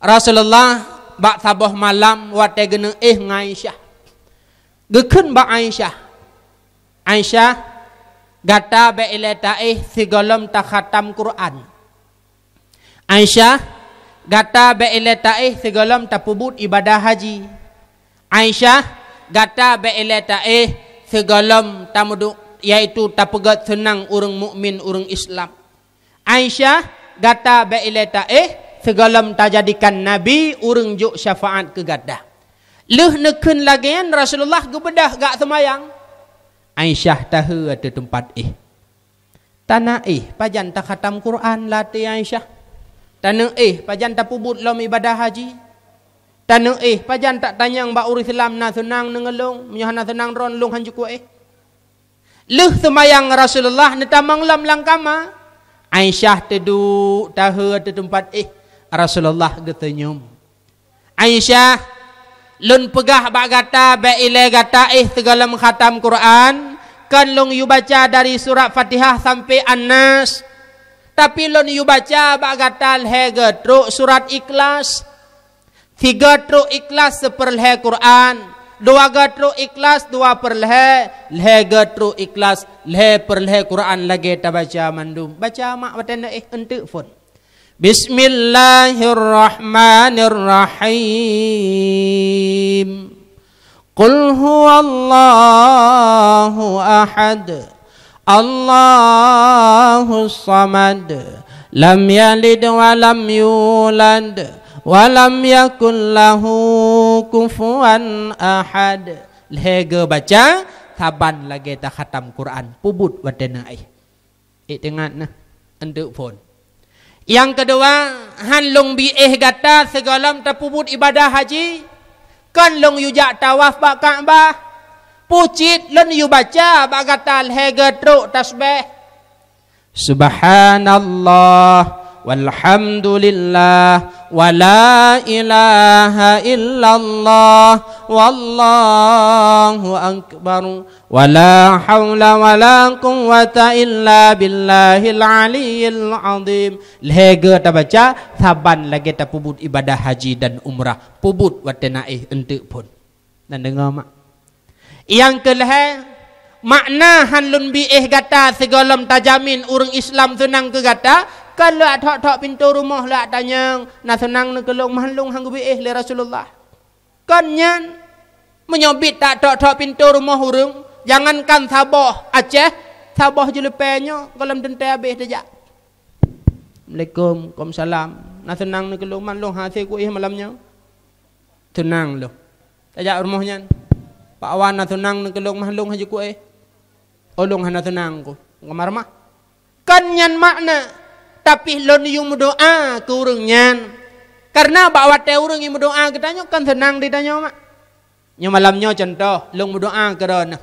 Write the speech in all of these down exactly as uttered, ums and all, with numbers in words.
Rasulullah bak saboh malam watée geuneuéh ngon Aisyah. Geukheun bak Aisyah, "Aisyah, gata bék ilée taéh sigohlom takhatam Quran. Aisyah, gata bék ilée taéh sigohlom tapeubuet ibadah haji. Aisyah, gata bék ilée taéh sigohlom tameudu-, yaitu tapeugét seunang ureuëng mukmin, ureuëng Islam. Aisyah, gata bék ilée taéh sigohlom tajadikan Nabi ureuëng jok syafaat keu gata." Lheueh neukheun lagée nyan, Rasulullah geubeudôh jak seumayang. Aisyah taheu ateueh teumpat éh. "Taneuk éh pajan takhatam Quran lam até Aisyah. Taneuk éh pajan tapeubuet lom ibadah haji. Taneuk éh pajan tatanyong bak ureuëng Islam na seunang deungon, meunyoe hana seunang droe lôn hana jikuk éh." Lheueh seumayang Rasulullah neutamong lom lam kama, Aisyah teuduek taheu ateueh teumpat éh. Rasulullah geuseunyum. "Aisyah, lôn peugah bak gata bék ilée gata éh sigohlom khatam Quran, kon lôn yue baca dari surat Fatihah sampai An-Nas. Tapi lôn yue baca bak gata lhée geutrok surat Ikhlas. Sigoe trok Ikhlas seupeurlhée Quran, dua goe trok Ikhlas dua peurlhée, lhée goe trok Ikhlas lhée peurlhée Quran lagée tabaca mandum." Baca mak watée na éh, eunteuk phon. Bismillahirrahmanirrahim. Qul huwallahu ahad. Allahus samad. Lam yalid wa lam yulad. Wa lam yakul lahu kufuwan ahad. Lhée geubaca, saban lagée takhatam Quran. Peubuet watée na éh. Ikeuingat na, eunteuk phon. Nyang keudua, han lôn bi éh gata sigohlom tapeubuet ibadah haji, kon lôn yue jak tawaf bak Ka'bah. Pucit lôn yue baca bak gata lhée geutrok tasbih. Subhanallah, walhamdulillah, wa la ilaha illallah, wallahu akbar. Wa la haula wa la quwwata illa billahil aliyyil azim. Lhée geuh tabaca, saban lagée tapeubuet ibadah haji dan umrah, peubuet watée na éh eunteuk phon. Na deungoe mak? Nyang keu lhée, makna han lôn bi éh gata sigohlom tajamin ureuëng Islam seunang keu gata, kon lheueh thok-thok pintoe rumoh lheueh tanyong, na seunang neuh keu lôn, meuhan lôn han geubi éh lé Rasulullah. Kon nyan, meunyoe biet tathok-thok pintoe rumoh ureuëng, jangankan saboh Aceh, saboh Jeulipai nyoe gohlom teuntée habéh tajak. Assalamualaikum, waalaikumsalam. Na seunang neuh keu lôn, man lôn hase kuéh malam nyoe. Seunang lôn. Tajak rumoh nyan. Pak Wan na seunang neuh keu lôn, man lôn hase kuéh. Oh, lôn hana seunang ku. Ngon marmah. Kon nyan makna, tapi lôn yue meudoá keu ureuëng nyan. Kareuna bak watée ureuëng nyang meudoá geutanyoe, kon seunang ditanyoe mak. Nyoe malam nyoe contoh, lôn meudoá keu droeneuh.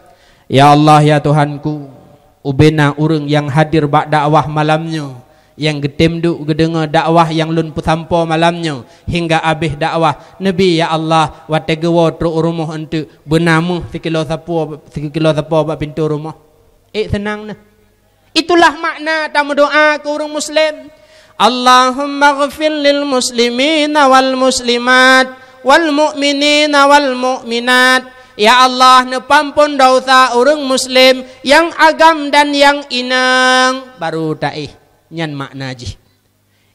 Ya Allah, ya Tuhanku, ubena ureuëng nyang hadir bak dakwah malam nyoe, nyang geutem duek geudeungoe dakwah nyang lôn peusampoe malam nyoe, hingga abéh dakwah. Neubi, ya Allah, watée geuwoe trok u rumoh eunteuk, beuna meuh sikilo sapoe, sikilo sapoe bak pintoe rumoh. Ék seunang neuh. Itulah makna tameudoá keu ureuëng muslim. Allahummaghfir lil muslimina wal muslimat, wal mu'minina wal mu'minat. Ya Allah, neupeuampon desya ureuëng muslim nyang agam dan nyang inong. Baru taéh. Nyan makna jih.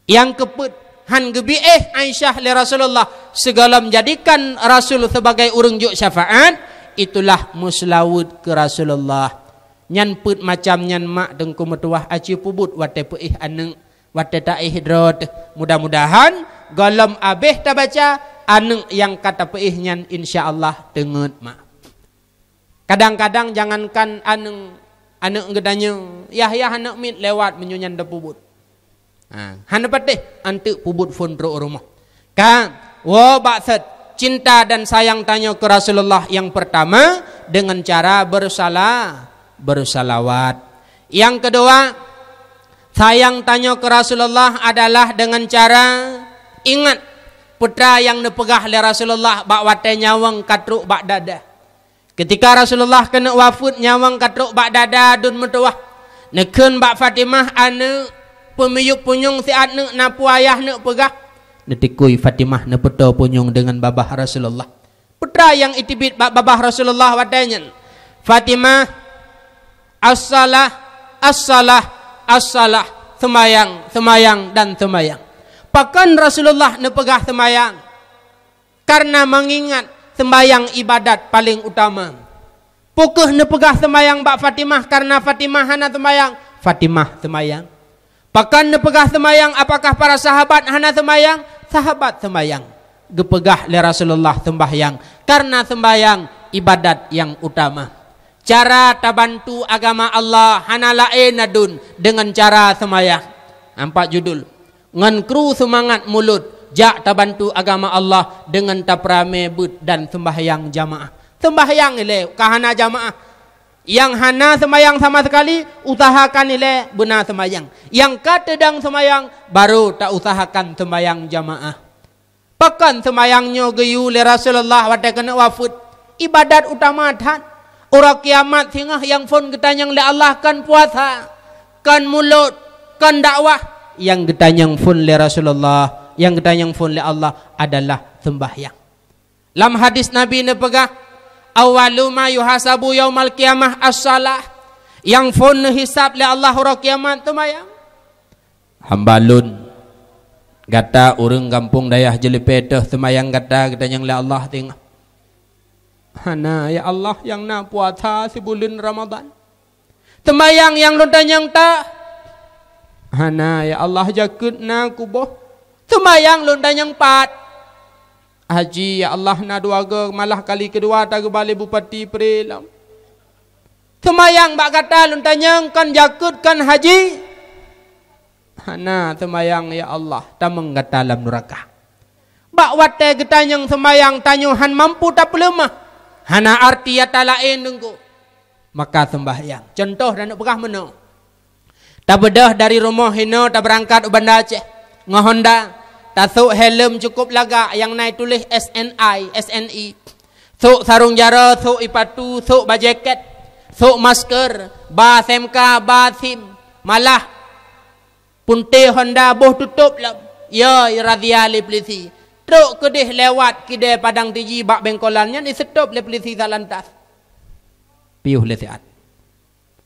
Nyang keupeuet, han geubi éh Aisyah lé Rasulullah sigohlom jadikan Rasul sibagai ureuëng jok syafaat, itulah meuseulaweuet keu Rasulullah. Nyan peuet macam nyan mak teungku meutuwah aci peubuet watée peuéh aneuëk, watée taéh droe teuh. Mudah-mudahan gohlom abéh tabaca aneuëk nyang ka tapeuéh nyan insya Allah teungeut mak. Kadang-kadang jangankan aneuëk, aneuëk geutanyoe, yah-yah aneuëk miet lewat meunyoe nyan tapeubuet. Ha, hana patéh anteuk peubuet phon trok u rumoh. Ka, woe bak set cinta dan sayang tanyoe keu Rasulullah nyang peurtama deungon cara beusala-, beusalawat. Nyang keudua, sayang tanyoe keu Rasulullah adalah deungon cara ingat peue nyang neupeugah lé Rasulullah bak watée nyawöng ka trok bak dada. Keutika Rasulullah keuneuk wafeuet nyawöng ka trok bak dada dum meutuwah, neukheun bak Fatimah aneuëk, peumiyueb punyueng siat neuëk na peue ayah neuëk peugah, Neutikui Fatimah neupeutoe punyueng deungon babah Rasulullah. Peue nyang iteubiet bak babah Rasulullah watée nyan? Fatimah, as-salah, as-salah, as-salah. Seumayang, seumayang, dan seumayang. Pakon Rasulullah neupeugah seumayang? Karena meungingat seumayang ibadat paleng utama. Peu kheueh neupeugah seumayang bak Fatimah karena Fatimah hana seumayang? Fatimah seumayang. Pakon neupeugah seumayang, apakah para sahabat hana seumayang? Sahabat seumayang. Geupeugah lé Rasulullah seumbahyang karena seumbahyang ibadat nyang utama. Cara tabantu agama Allah hana laén adun deungon cara seumayang. Nampak judul. Ngon kru seumangat mulod, jak tabantu agama Allah deungon tapeuramé beuet dan seumbahyang jamaah. Seumbahyang ilée ka hana jamaah. Nyang hana seumayang sama sekali, usahakan ilée beuna seumayang. Nyang ka teudong seumayang, baru tausahakan seumayang jamaah. Pakon seumayang nyoe geuyue lé Rasulullah watée keuneuk wafeuet? Ibadat utama that. Uroe kiamat singoh nyang phon geutanyong lé Allah kon puasa, kon mulod, kon dakwah. Nyang geutanyong phon lé Rasulullah, nyang geutanyong phon lé Allah adalah seumbahyang. Lam hadis Nabi neupeugah, "Awwalu ma yuhasabu yaumal qiyamah as-shalah." Nyang phon neuhisab lé Allah uroe kiamat seumayang. Hamba lôn, gata ureuëng gampông dayah Jeulipée teuh seumayang gata geutanyong lé Allah singoh. Hana, ya Allah, nyang na puasa sibuleuen Ramadhan. Seumayang nyang lôn tanyong teuh? Hana, ya Allah, jakeuet na kuboh. Seumayang lôn tanyong pat? Haji, ya Allah, na dua goe, malah kali keudua tageuba lé bupati pré lom. Seumayang bak gata lôn tanyong, kon jakeuet, kon haji? Hana, seumayang, ya Allah, tamong gata lam nuraka. Bak watée geutanyong seumayang, tanyoe han mampu tapeuleumah. Hana arti ata laén deungku. Maka seumbahyang. Cuntoh dan peugah meunoe. Tabeudôh dari rumoh hinoe tabeurangkat u Banda Aceh ngon Honda. Tasôk helm cukôp lagak nyang na tuléh S N I, S N I. Sôk sarong jaroe, sôk ipatu, sôk bajée két, sôk masker, ba S M K, ba SIM. Malah punte Honda boh tutôp lom. Ya, razia lé peulisi. Trok keudeh lewat kidée padang tiji bak bengkolan nyan iseutôp lé peulisi salantas. Piôh lé siat.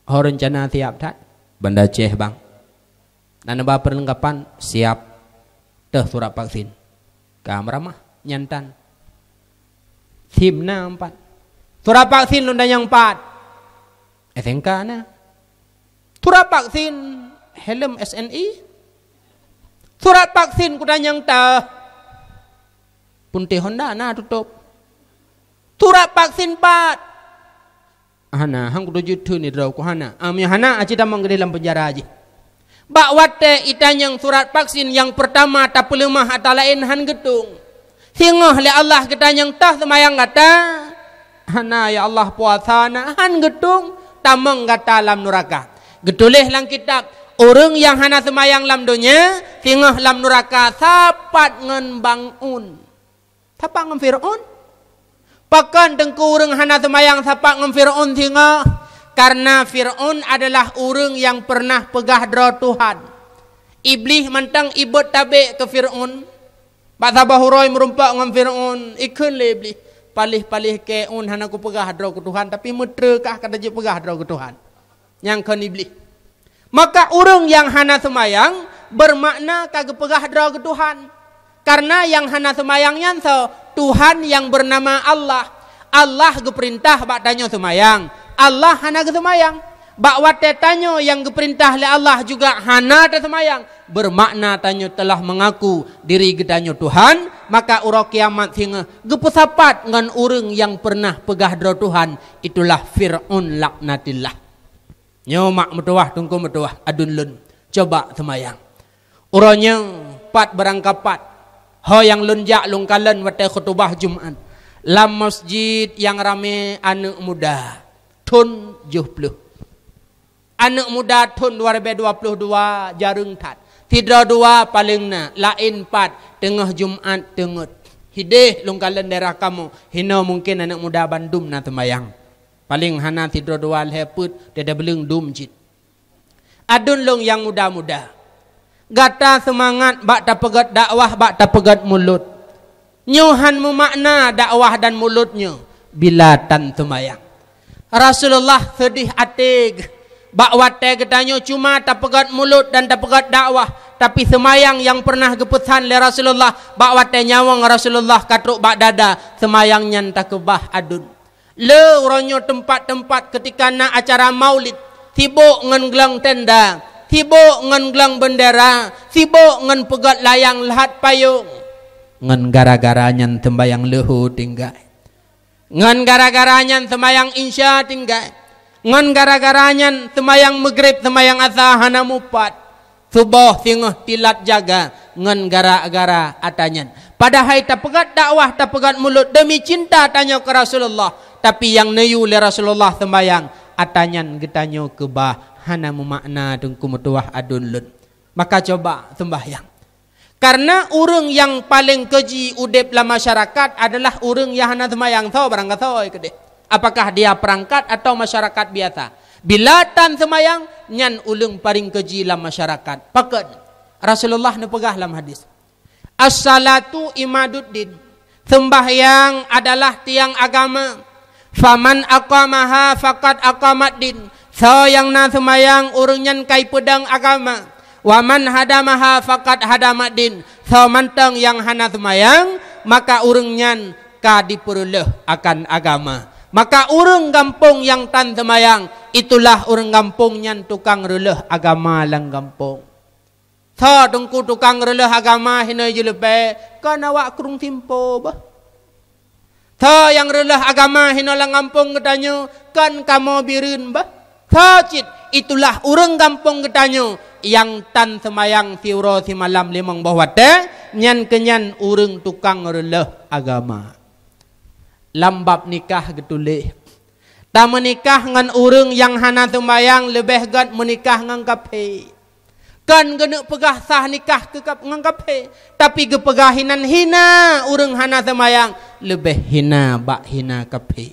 Ho reuncana siap that? Banda Aceh, Bang. Na neuba peurlengkapan? Siap. Teuh surat vaksin. Ka meuramah, nyan tan. SIM na empat. Surat vaksin lôn tanyong pat? S N K na. Surat vaksin, helm S N I. Surat vaksin kutanyong teuh? Punte Honda na tutôp. Surat vaksin pat? Hana, han kuteujeuet theun droe ku hana. Am, ya hana, aci tamong keudeh lam peunjara jih. Bak watée itanyong surat vaksin nyang peurtama tapeuleumah ata laén han geutung. Singoh lé Allah geutanyong teuh seumayang gata? Hana, ya Allah, puasa na han geutung, tamong gata lam nuraka. Geutuléh lam kitab, ureuëng nyang hana seumayang lam donya, singoh lam nuraka sapat ngon Bang Un. Sapat ngon Fir'aun? Pakon teungku ureuëng hana seumayang sapat ngon Fir'aun singoh? Karena Fir'aun adalah ureuëng nyang peureunah peugah droe Tuhan. Iblih mantong ibot tabek keu Fir'aun. Bak saboh uroe meurumpok ngon Fir'aun, ikheun lé Iblih, "Paléh-paléh keu un hana kupeugah droe keu Tuhan, tapi meutre kah ka tajeuet peugah droe keu Tuhan." Nyang kon Iblih. Maka ureuëng nyang hana seumayang, beumakna ka geupeugah droe keu Tuhan. Karena nyang hana seumayang nyan soe? Tuhan nyang beunama Allah. Allah geupeurintah bak tanyoe seumayang. Allah hana geuseumayang. Bak watée tanyoe nyang geupeurintah lé Allah juga hana taseumayang, beumakna tanyoe teulah meungaku diri geutanyoe Tuhan, maka uroe kiamat singoh geupeusapat ngon ureuëng nyang peureunah peugah droe Tuhan, itulah Fir'aun laknatillah. Nyoe mak meutuwah, teungku meutuwah, aduen lôn, coba seumayang. Uroe nyoe pat beurangkapat, ho nyang lôn jak lôn kalon watée khutubah Jumat, lam masjid nyang ramé aneuëk muda thon joh plôh. Aneuëk muda thon dua ribée dua ploh dua jareueng that. Sidroe dua paleng na, laén pat teungoh Jumat teungeut. Hideh lôn kalon daerah kamoe, hinoe mungken aneuëk muda bandum na seumayang. Paleng hana sidroe dua lhée peuet, teudeubeuleung dum cit. Aduen lôn nyang muda-muda, Gata seumangat bak tapeugét dakwah, bak tapeugét mulod. Nyoe han meumakna dakwah dan mulod nyoe bila tan seumayang. Rasulullah seudeh até geuh bak watée geutanyoe cuma tapeugét mulod dan tapeugét dakwah, tapi seumayang nyang peureunah geupeusan lé Rasulullah bak watée nyawöng Rasulullah ka trok bak dada, seumayang nyan takeubah aduen. Le uroe nyoe teumpat-teumpat keutika na acara maulid, sibok ngon glöng tenda, sibok ngon glöng beundera, sibok ngon peugét layang lheueh payong. Ngon gara-gara nyan seumayang leuhô tinggai. Ngon gara-gara nyan seumayang insya tinggai. Ngon gara-gara nyan seumayang Maghrib, seumayang Asa hana mupat. Suboh singoh tilat jaga ngon gara-gara atra nyan. Padahai tapeugét dakwah, tapeugét mulod demi cinta tanyoe keu Rasulullah, tapi nyang neuyue lé Rasulullah seumayang, atra nyan geutanyoe keubah, hana meumakna teungku meutuwah aduen lôn. Maka cuba seumbahyang. Karena ureuëng nyang paleng keuji udeb lam masyarakat adalah ureuëng nyang hana seumayang. Soe barangkasoe keudeh? Apakah dia perangkat atau masyarakat biasa? Bila tan seumayang, nyan ureuëng paleng keuji lam masyarakat. Pakon? Rasulullah neupeugah lam hadis, "As-salatu imaduddin." Seumbahyang adalah tiang agama. "Faman aqamaha faqad aqamaddin." Soe nyang na seumayang, ureuëng nyan ka ipeudong agama. "Wa man hadamaha faqad hadamaddin." Soe mantong nyang hana seumayang, maka ureuëng nyan ka dipeureuloh akan agama. Maka ureuëng gampông nyang tan seumayang, itulah ureuëng gampông nyan tukang reuloh agama lam gampông. Tho teungku tukang reuloh agama hinoe jileupée, kon awak krueng Simpo bah. Tho nyang reuloh agama hinoe lam gampông geutanyoe, kon kamoe Bireuen bah. Tho cit, itulah ureuëng gampông geutanyoe nyang tan seumayang siuroe simalam limong boh watée, nyan keunyan ureuëng tukang reuloh agama. Lam bab nikah geutuléh, tameunikah ngon ureuëng nyang hana seumayang leubeh gét meunikah ngon kafé. Kon geuneuk peugah sah nikah keu kap-, ngon kafé, tapi geupeugah hinan hina ureuëng hana seumayang leubeh hina bak hina kafé.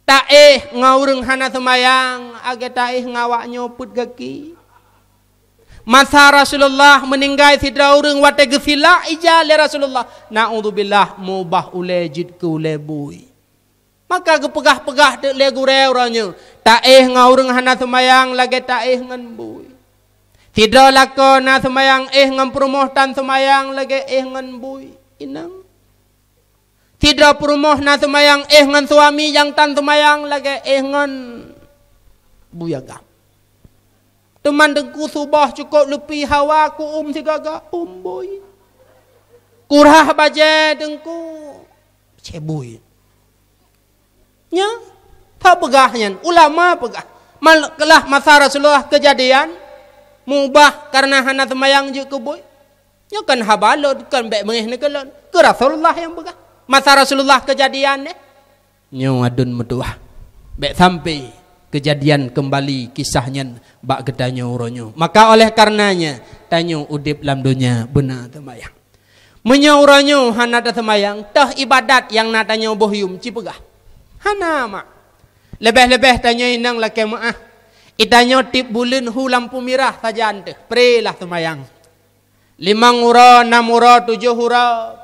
Taéh ngon ureuëng hana seumayang, lagée taéh ngon awak nyoe peuet gaki. Masa Rasulullah meuninggai sidroe ureuëng watée geusilak ija lé Rasulullah, naudzubillah, meubah ulée jeuet keu ulée bui. Maka geupeugah-peugah teuk lé gurée uroe nyoe, taéh ngon ureuëng hana seumayang lagée taéh ngon bui. Sidroe lakoe na seumayang éh ngon peurumoh tan seumayang lagée éh ngon bui inong. Sidroe peurumoh na seumayang éh ngon suami nyang tan seumayang lagée éh ngon bui agam. Teuma teungku suboh cukôp leupie hawa kuum sigaga umbui. Kurah bajée teungku cebui. Nya, tho peugah nyan, ulama peugah. Mal-, keulah masa Rasulullah keujadian, meubah kareuna hana seumayang jeuet keu bui. Nyoe kon haba lôn, kon bék beungéh neukeulon. Keu Rasulullah nyang peugah. Masa Rasulullah keujadian nyan. Nyoe aduen meutuwah. Bék sampai keujadian keumbali kisah nyan bak geutanyoe uroe nyoe. Maka oleh karenanya, tanyoe udeb lam donya beuna seumayang. Meunyoe uroe nyoe hana taseumayang, toh ibadat nyang na tanyoe boh yuem ci peugah? Hana, mak. Leubeh-leubeh tanyoe inong lakée meuáh. Itanyoe tieb buleuen hu lampu mirah sajan teuh, prelah seumayang. Limong uroe, nam uroe, tujoh uroe.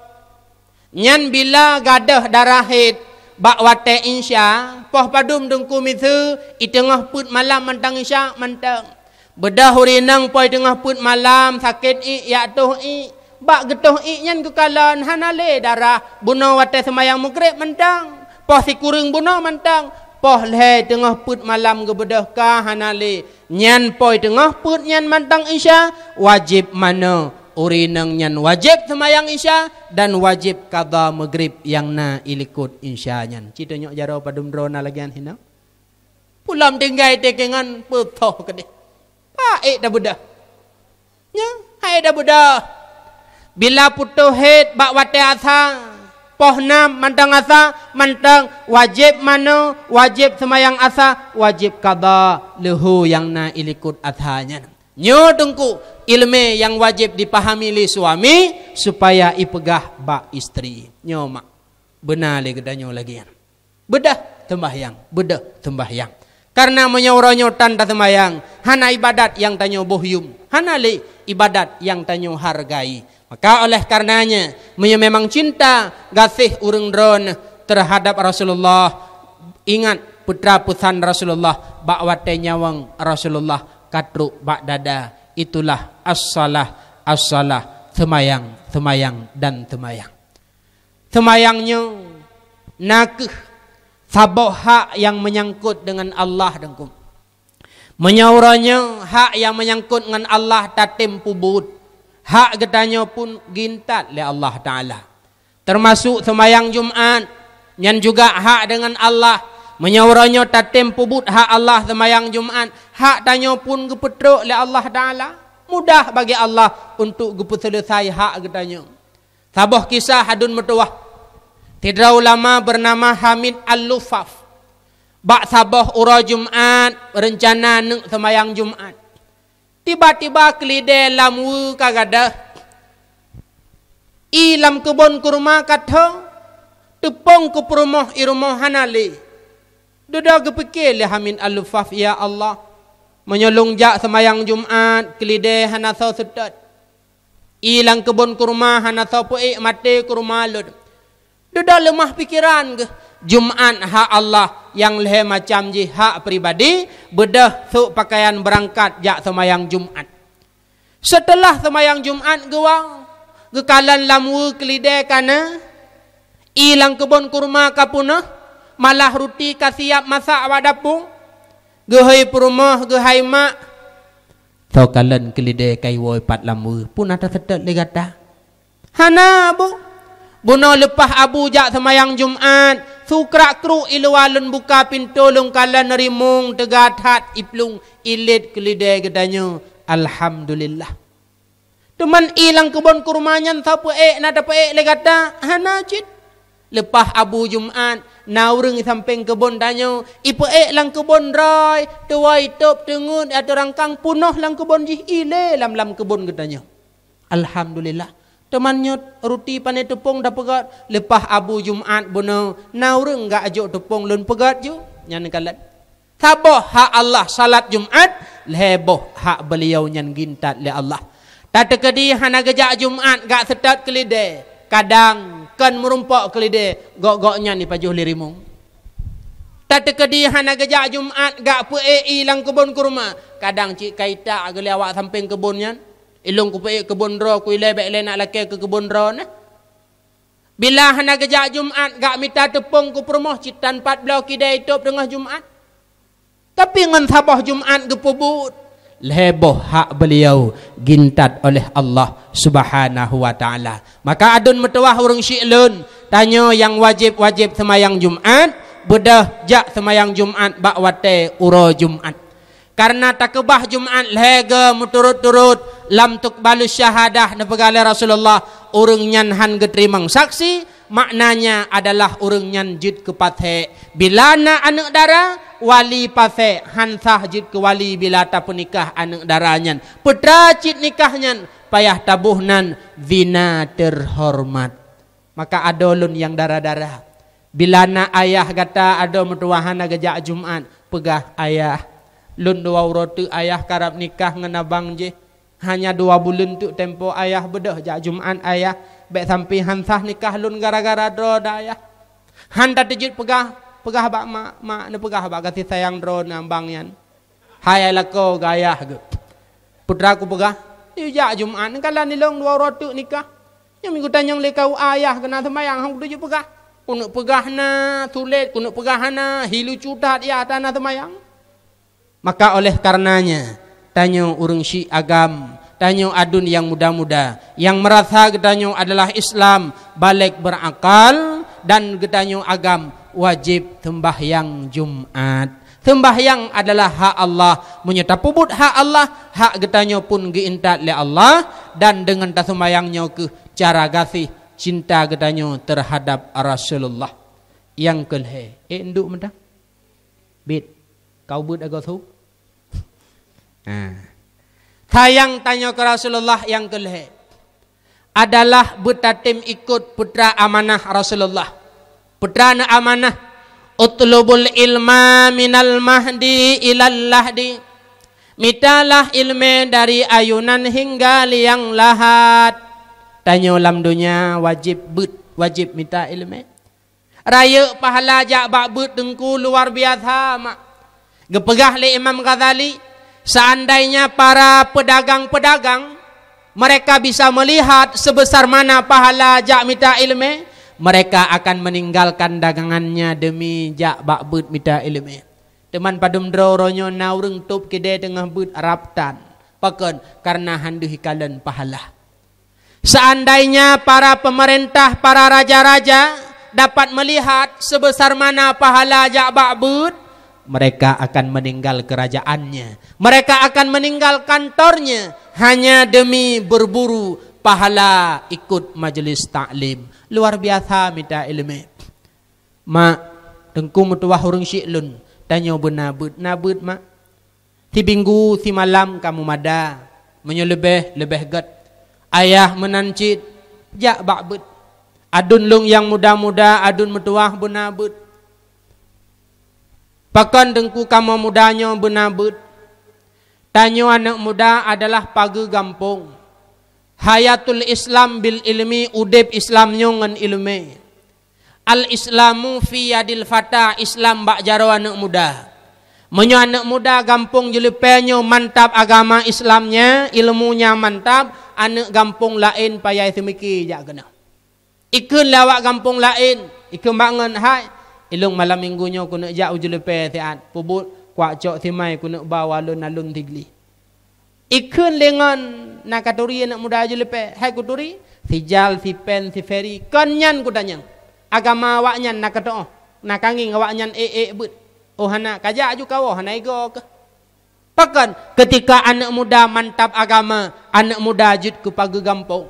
Nyan bila gadôh darah hét bak watée insya, poh padum teungku miseue, iteungoh peuet malam mantong insya mantong. Beudôh ureuëng inong poh iteungoh peuet malam sakét ié, jak toh ié. Bak geutoh ié nyan geukalon hana lé darah, bunoe watée seumayang meugreb mantong. Poh sikureueng bunoe mantong, poh lhée teungoh peuet malam geubeudôh ka hana lé. Nyan poh teungoh peuet nyan mantong insya, wajéb manoe ureuëng inong nyan wajéb seumayang insya dan wajéb qadha meugreb nyang na ilikot insya nyan. Ci tunyok jaroe padum droe na lagée nyan hinoe? Pulom tinggai teukengon peutoh keudeh. Paék tabeudôh. Nya, hai tabeudôh. Bila putôh hét bak watée asa, poh nam mantong asa, mantong wajéb manoe, wajéb seumayang asa, wajéb qadha leuhô nyang na ilikot asa nyan. Nyoe teungku ileumé nyang wajéb jipahami lé suami supaya ipeugah bak istri. Nyoe mak, beuna lé geutanyoe lagée nyan. Beudôh seumbahyang, beudôh seumbahyang. Karena meunyoe uroe nyoe tan taseumayang, hana ibadat nyang tanyoe boh yuem, hana lé ibadat nyang tanyoe hargai. Maka oleh karenanya, meunyoe memang cinta gaséh ureuëng droeneuh terhadap Rasulullah, ingat peue teuma peusan Rasulullah bak watée nyawöng Rasulullah ka trok bak dada, itulah as-shalah, as-shalah, seumayang, seumayang, dan seumayang. Seumayang nyoe nakeuh saboh hak nyang meunyangkot deungon Allah, Teungku. Meunyoe uroe nyoe hak nyang meunyangkot ngon Allah tatem peubuet, hak geutanyoe pun geuintat lé Allah Taala. Teumasok seumayang Jumat, nyan juga hak deungon Allah. Meunyoe uroe nyoe tatem peubuet hak Allah seumayang Jumat, hak tanyoe pun geupeutrok lé Allah Taala. Mudah bagi Allah untuk geupeuseuleusoe hak geutanyoe. Saboh kisah aduen meutuwah. Sidroe ulama beunama Hamid Al-Luffaf. Bak saboh uroe Jumat, reuncana neuk seumayang Jumat. Tiba-tiba keulidée lam weue ka gadôh. Ié lam keubon kurma ka tho, teupông keu peurumoh ié rumoh hana lé. Dudoe geupike lé Hamid Al-Luffaf, "Ya Allah, meunyoe lôn jak seumayang Jumat, keulidée hana soe seutôt. Ié lam keubon kurma hana soe peuék, maté kurma lôn." Dudoe leumah pikeran geuh, Jumat hak Allah nyang lhée macam jih hak pribadi, beudôh sôk pakaian beurangkat jak seumayang Jumat. Seuteulah seumayang Jumat geuwoe, geukalon lam weue keulidée ka na, ié lam keubon kurma ka peunoh, malah ruti ka siab masak bak dapu. Geuhôi peurumoh, geuhôi mak, "Soe kalon keulidée ka iwoe pat lam weue, peue na taseutôt lé gata?" "Hana, Bu. Bunoe leupah Abu jak seumayang Jumat, su krak-kruk ié luwa lôn buka pintoe lôn kalon rimueng teuga that ié plueng ié lét keulidée geutanyoe. Alhamdulillah." "Teuma ié lam keubon kurma nyan soe peuék, na tapeuék lé gata?" "Hana cit. Leupah Abu Jumat, na ureuëng sampéng keubon tanyoe, ipeuék lam keubon droe, tuwoe itôb teungeut ateueh rangkang peunoh lam keubon jih, ilée lam, lam keubon geutanyoe." "Alhamdulillah. Teuma nyoe ruti pané teupông tapeugét?" "Leupah Abu Jumat bunoe, na ureuëng geujok teupông lôn peugét ju." Nyan kalon. Saboh hak Allah salat Jumat, lhée boh hak beuliau nyan geuintat lé Allah. Tateukeudi hana geujak Jumat geujak seutôt keulidée, kadang kon meurumpok keulidée, gok-gok nyan ipajoh lé rimueng. Tateukeudi hana geujak Jumat geujak peuék ié lam keubon kurma, kadang cit ka itak geulée awak sampéng keubon nyan. "Ilôn kupeuék keubon droe, ku ilée bék lé nak lakée keu keubon droe nyan." Bila hana geujak Jumat, geujak mita teupông keu peurumoh, cit tan pat bloe keudée itôb teungoh Jumat. Tapi ngon saboh Jumat geupeubuet, lhée boh hak beuliau geuintat oleh Allah Subhanahu wa Taala. Maka aduen meutuwah ureuëng syiek lôn, tanyoe nyang wajéb-wajéb seumayang Jumat, beudôh jak seumayang Jumat bak watée uroe Jumat. Kareuna takeubah Jumat lhée go meuturot-turot lam tuqbalus syahadah, neupeugah lé Rasulullah, ureuëng nyan hán geuteurimong saksi, maknanya adalah ureuëng nyan jeuet keu pasék. Bila na aneuëk dara, wali pasék hán sah jeuet keu wali bila tapeunikah aneuëk dara nyan. Peue teuma cit nikah nyan, payah taboh nan zina teuhoreumat. Maka adoe lôn nyang dara-dara, bila na ayah gata adoe meutuwah hana geujak Jumat, peugah, "Ayah, lôn dua uroe teuk ayah karab nikah ngon abang jih. Hanya dua buleuen teuk tempo ayah, beudôh jak Jumat ayah. Bék sampoe hán sah nikah lôn gara-gara droe dah ayah." Hán tateujeuet peugah, peugah bak mak, "Mak, neupeugah bak gaséh sayang droeneuh abang nyan." "Hai lakoe geuh ayah geuh. Peue teuma kupeugah, neujak Jumat, neukalon ilôn dua uroe teuk nikah. Nyoe minggu tanyong lé kau ayah keunan seumayang, hana kuteujeuet peugah. Keuneuk peugah na sulet, keuneuk peugah hana, hi lucu that yah hana seumayang." Maka oleh karenanya, tanyoe ureuëng syiek agam, tanyoe aduen nyang muda-muda, nyang meurasa geutanyoe adalah Islam, balék beurakal, dan geutanyoe agam wajéb seumbahyang Jumat. Seumbahyang adalah hak Allah. Meunyoe tapeubuet hak Allah, hak geutanyoe pun geuintat lé Allah, dan deungon taseumayang nyoe kheueh cara gaséh cinta geutanyoe teuhadab Rasulullah. Nyang keulhée, ék nduek meudah? Bit, kau beuet agoe su? Ha. Sayang tanyoe keu Rasulullah nyang keulhée adalah beutatem ikot peue teuma amanah Rasulullah. Peue teuma amanah, "Utlubul ilma minal mahdi ilal lahdi." Mitalah ilmé dari ayunan hingga liang lahat. Tanyoe lam donya wajéb beuet, wajéb mita ilmé. Rayeuk pahala jak bak beuet teungku luar biasa mak. Geupeugah lé Imam Ghazali, seandainya para pedagang-pedagang mereka bisa melihat sebesar mana pahala jak mita ilmé, mereka akan meninggalkan dagangannya demi jak bak beuet mita ilmé. Teuma padum droe uroe nyoe na ureuëng tôb keudè teungoh beuet rab tan. Pakon? Kareuna han deuh ikalon pahala. Seandainya para pemerintah, para raja-raja dapat melihat sebesar mana pahala jak bak beuet, mereka akan meninggal kerajaannya. Mereka akan meninggal kantornya hanya demi berburu pahala ikut majelis taklim. Luar biasa mita ilmé. Mak, teungku meutuwah ureuëng syiek lôn, tanyoe beuna beuet, na beuet mak. Sibinggu simalam kamoe mada, meunyoe leubeh, leubeh gét. Ayah meunan cit, jak bak beuet. Aduen lôn nyang muda-muda, aduen meutuwah beuna beuet. Pakon teungku kamoe muda nyoe beuna beuet? Tanyoe aneuëk muda adalah pageue gampông. Hayatul Islam bil ilmi, udeb Islam nyoe ngon ilmé. Al-Islamu fi yadil fata, Islam bak jaroe aneuëk muda. Meunyoe aneuëk muda gampông Jeuleupe nyoe mantab agama Islamnya, ilmunya mantab, aneuëk gampông laén payah seumiki jak keunoe. Ikheun lé awak gampông laén, ikheun bak ngon hai, ilong malam minggu nyoe keuneuk jak u Jeuleupe siat, peubuet kuak cok simai keuneuk ba walon alon sigli. Ikheun lé ngon na katuri aneuëk muda Jeuleupe, hai kuturi, sijal, sipen, siferi, kon nyan kutanyong. Agama awaknyan na kateuoh, na kangieng awaknyan ék-ék beuet. Oh hana, kajak aju kawoe hana igoe keuh. Pakon? Keutika aneuëk muda mantab agama, aneuëk muda jeuet keu pageue gampông.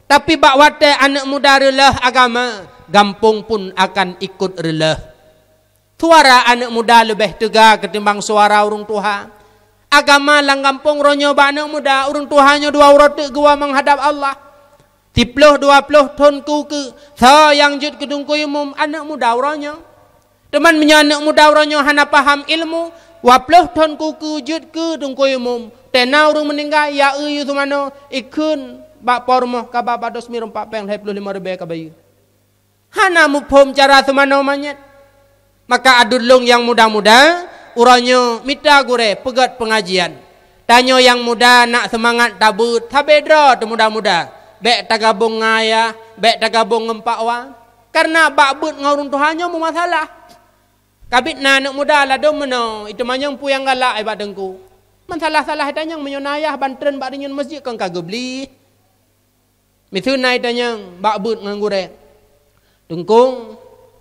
Tapi bak watée aneuëk muda reulôh agama, gampông pun akan ikot reulôh. Suara aneuëk muda leubeh teuga keutimbang suara ureuëng tuha. Agama lam gampông uroe nyoe bak aneuëk muda, ureuëng tuha nyoe dua uroe teuk geuwoe meuhadab Allah. Siploh dua ploh thon keu-keu, soe nyang jeuet keu teungku imum, aneuëk muda uroe nyoe. Teuma meunyoe aneuëk muda uroe nyoe hana paham ilmu, dua ploh thon keu-keu jeuet keu teungku imum. Teuma ureuëng meuninggai, ya eu yue seumanoe, ikheun bak po rumoh kaba bak dosmir empat péng lhée ploh limong ribée ka bayeue. Hana muphom cara seumanoe manyét. Maka aduen lôn nyang muda-muda, uroe nyoe mita gurée peugét peungajian. Tanyoe nyang muda nak seumangat tabeuet, sabe droe teuh muda-muda. Bék tagabong ngon ayah, bék tagabong ngon pakwa. Kareuna bak beuet ngon ureuëng tuha nyoe meumasalah. Kabit na aneuëk muda ladom meunoe, iteumanyong peue nyang galak bak teungku. Meusalah-salah itanyong meunyoe na ayah ban treun bak deungon masjid kon ka geubli. Miseue na itanyong bak beuet ngon gurée, "Teungku,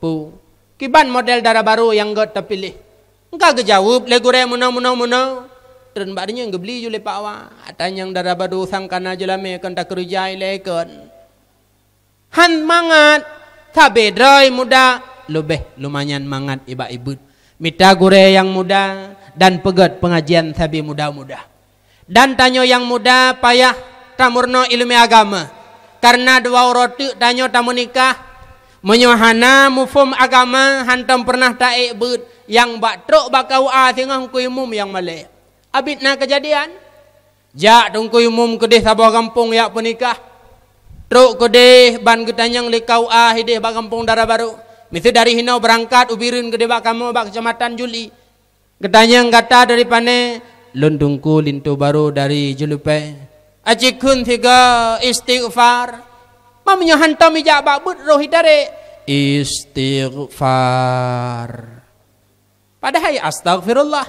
peue kiban model dara barô nyang gét tapiléh?" Ka geujaweueb lé gurée meunoe, meunoe, meunoe. Treun bak deungon geubli ju lé pakwa. Atanyong dara barô sangkana jeulamé kon takeureuja ilée kon. Han mangat, sabe droe muda leubeh lumayan mangat ibak ibeuet. Mita gurée nyang muda dan peugét peungajian sabe muda-muda. Dan tanyoe nyang muda payah tameurunoe iéleumé agama, kareuna dua uroe teuk tanyoe tameunikah. Meunyoe hana muphom agama, hantom peureunah taék beuet nyang bak trok bak K U A singoh Teungku Imum nyang malée. Abit na keujadian, jak Teungku Imum keudeh saboh gampông jak peunikah. Trok keudeh ban geutanyong lé K U A hideh bak gampông dara barô. Miseue dari hinoe beurangkat u Bireuen keudeh bak kamoe bak keucamatan Juli. Geutanyong gata dari pané, lôn Teungku linto barô dari Jeulupai. Aci kheun sigoe istighfar. Meunyoe hantom ijak bak beuet roh itarek, istighfar. Padahai astaghfirullah.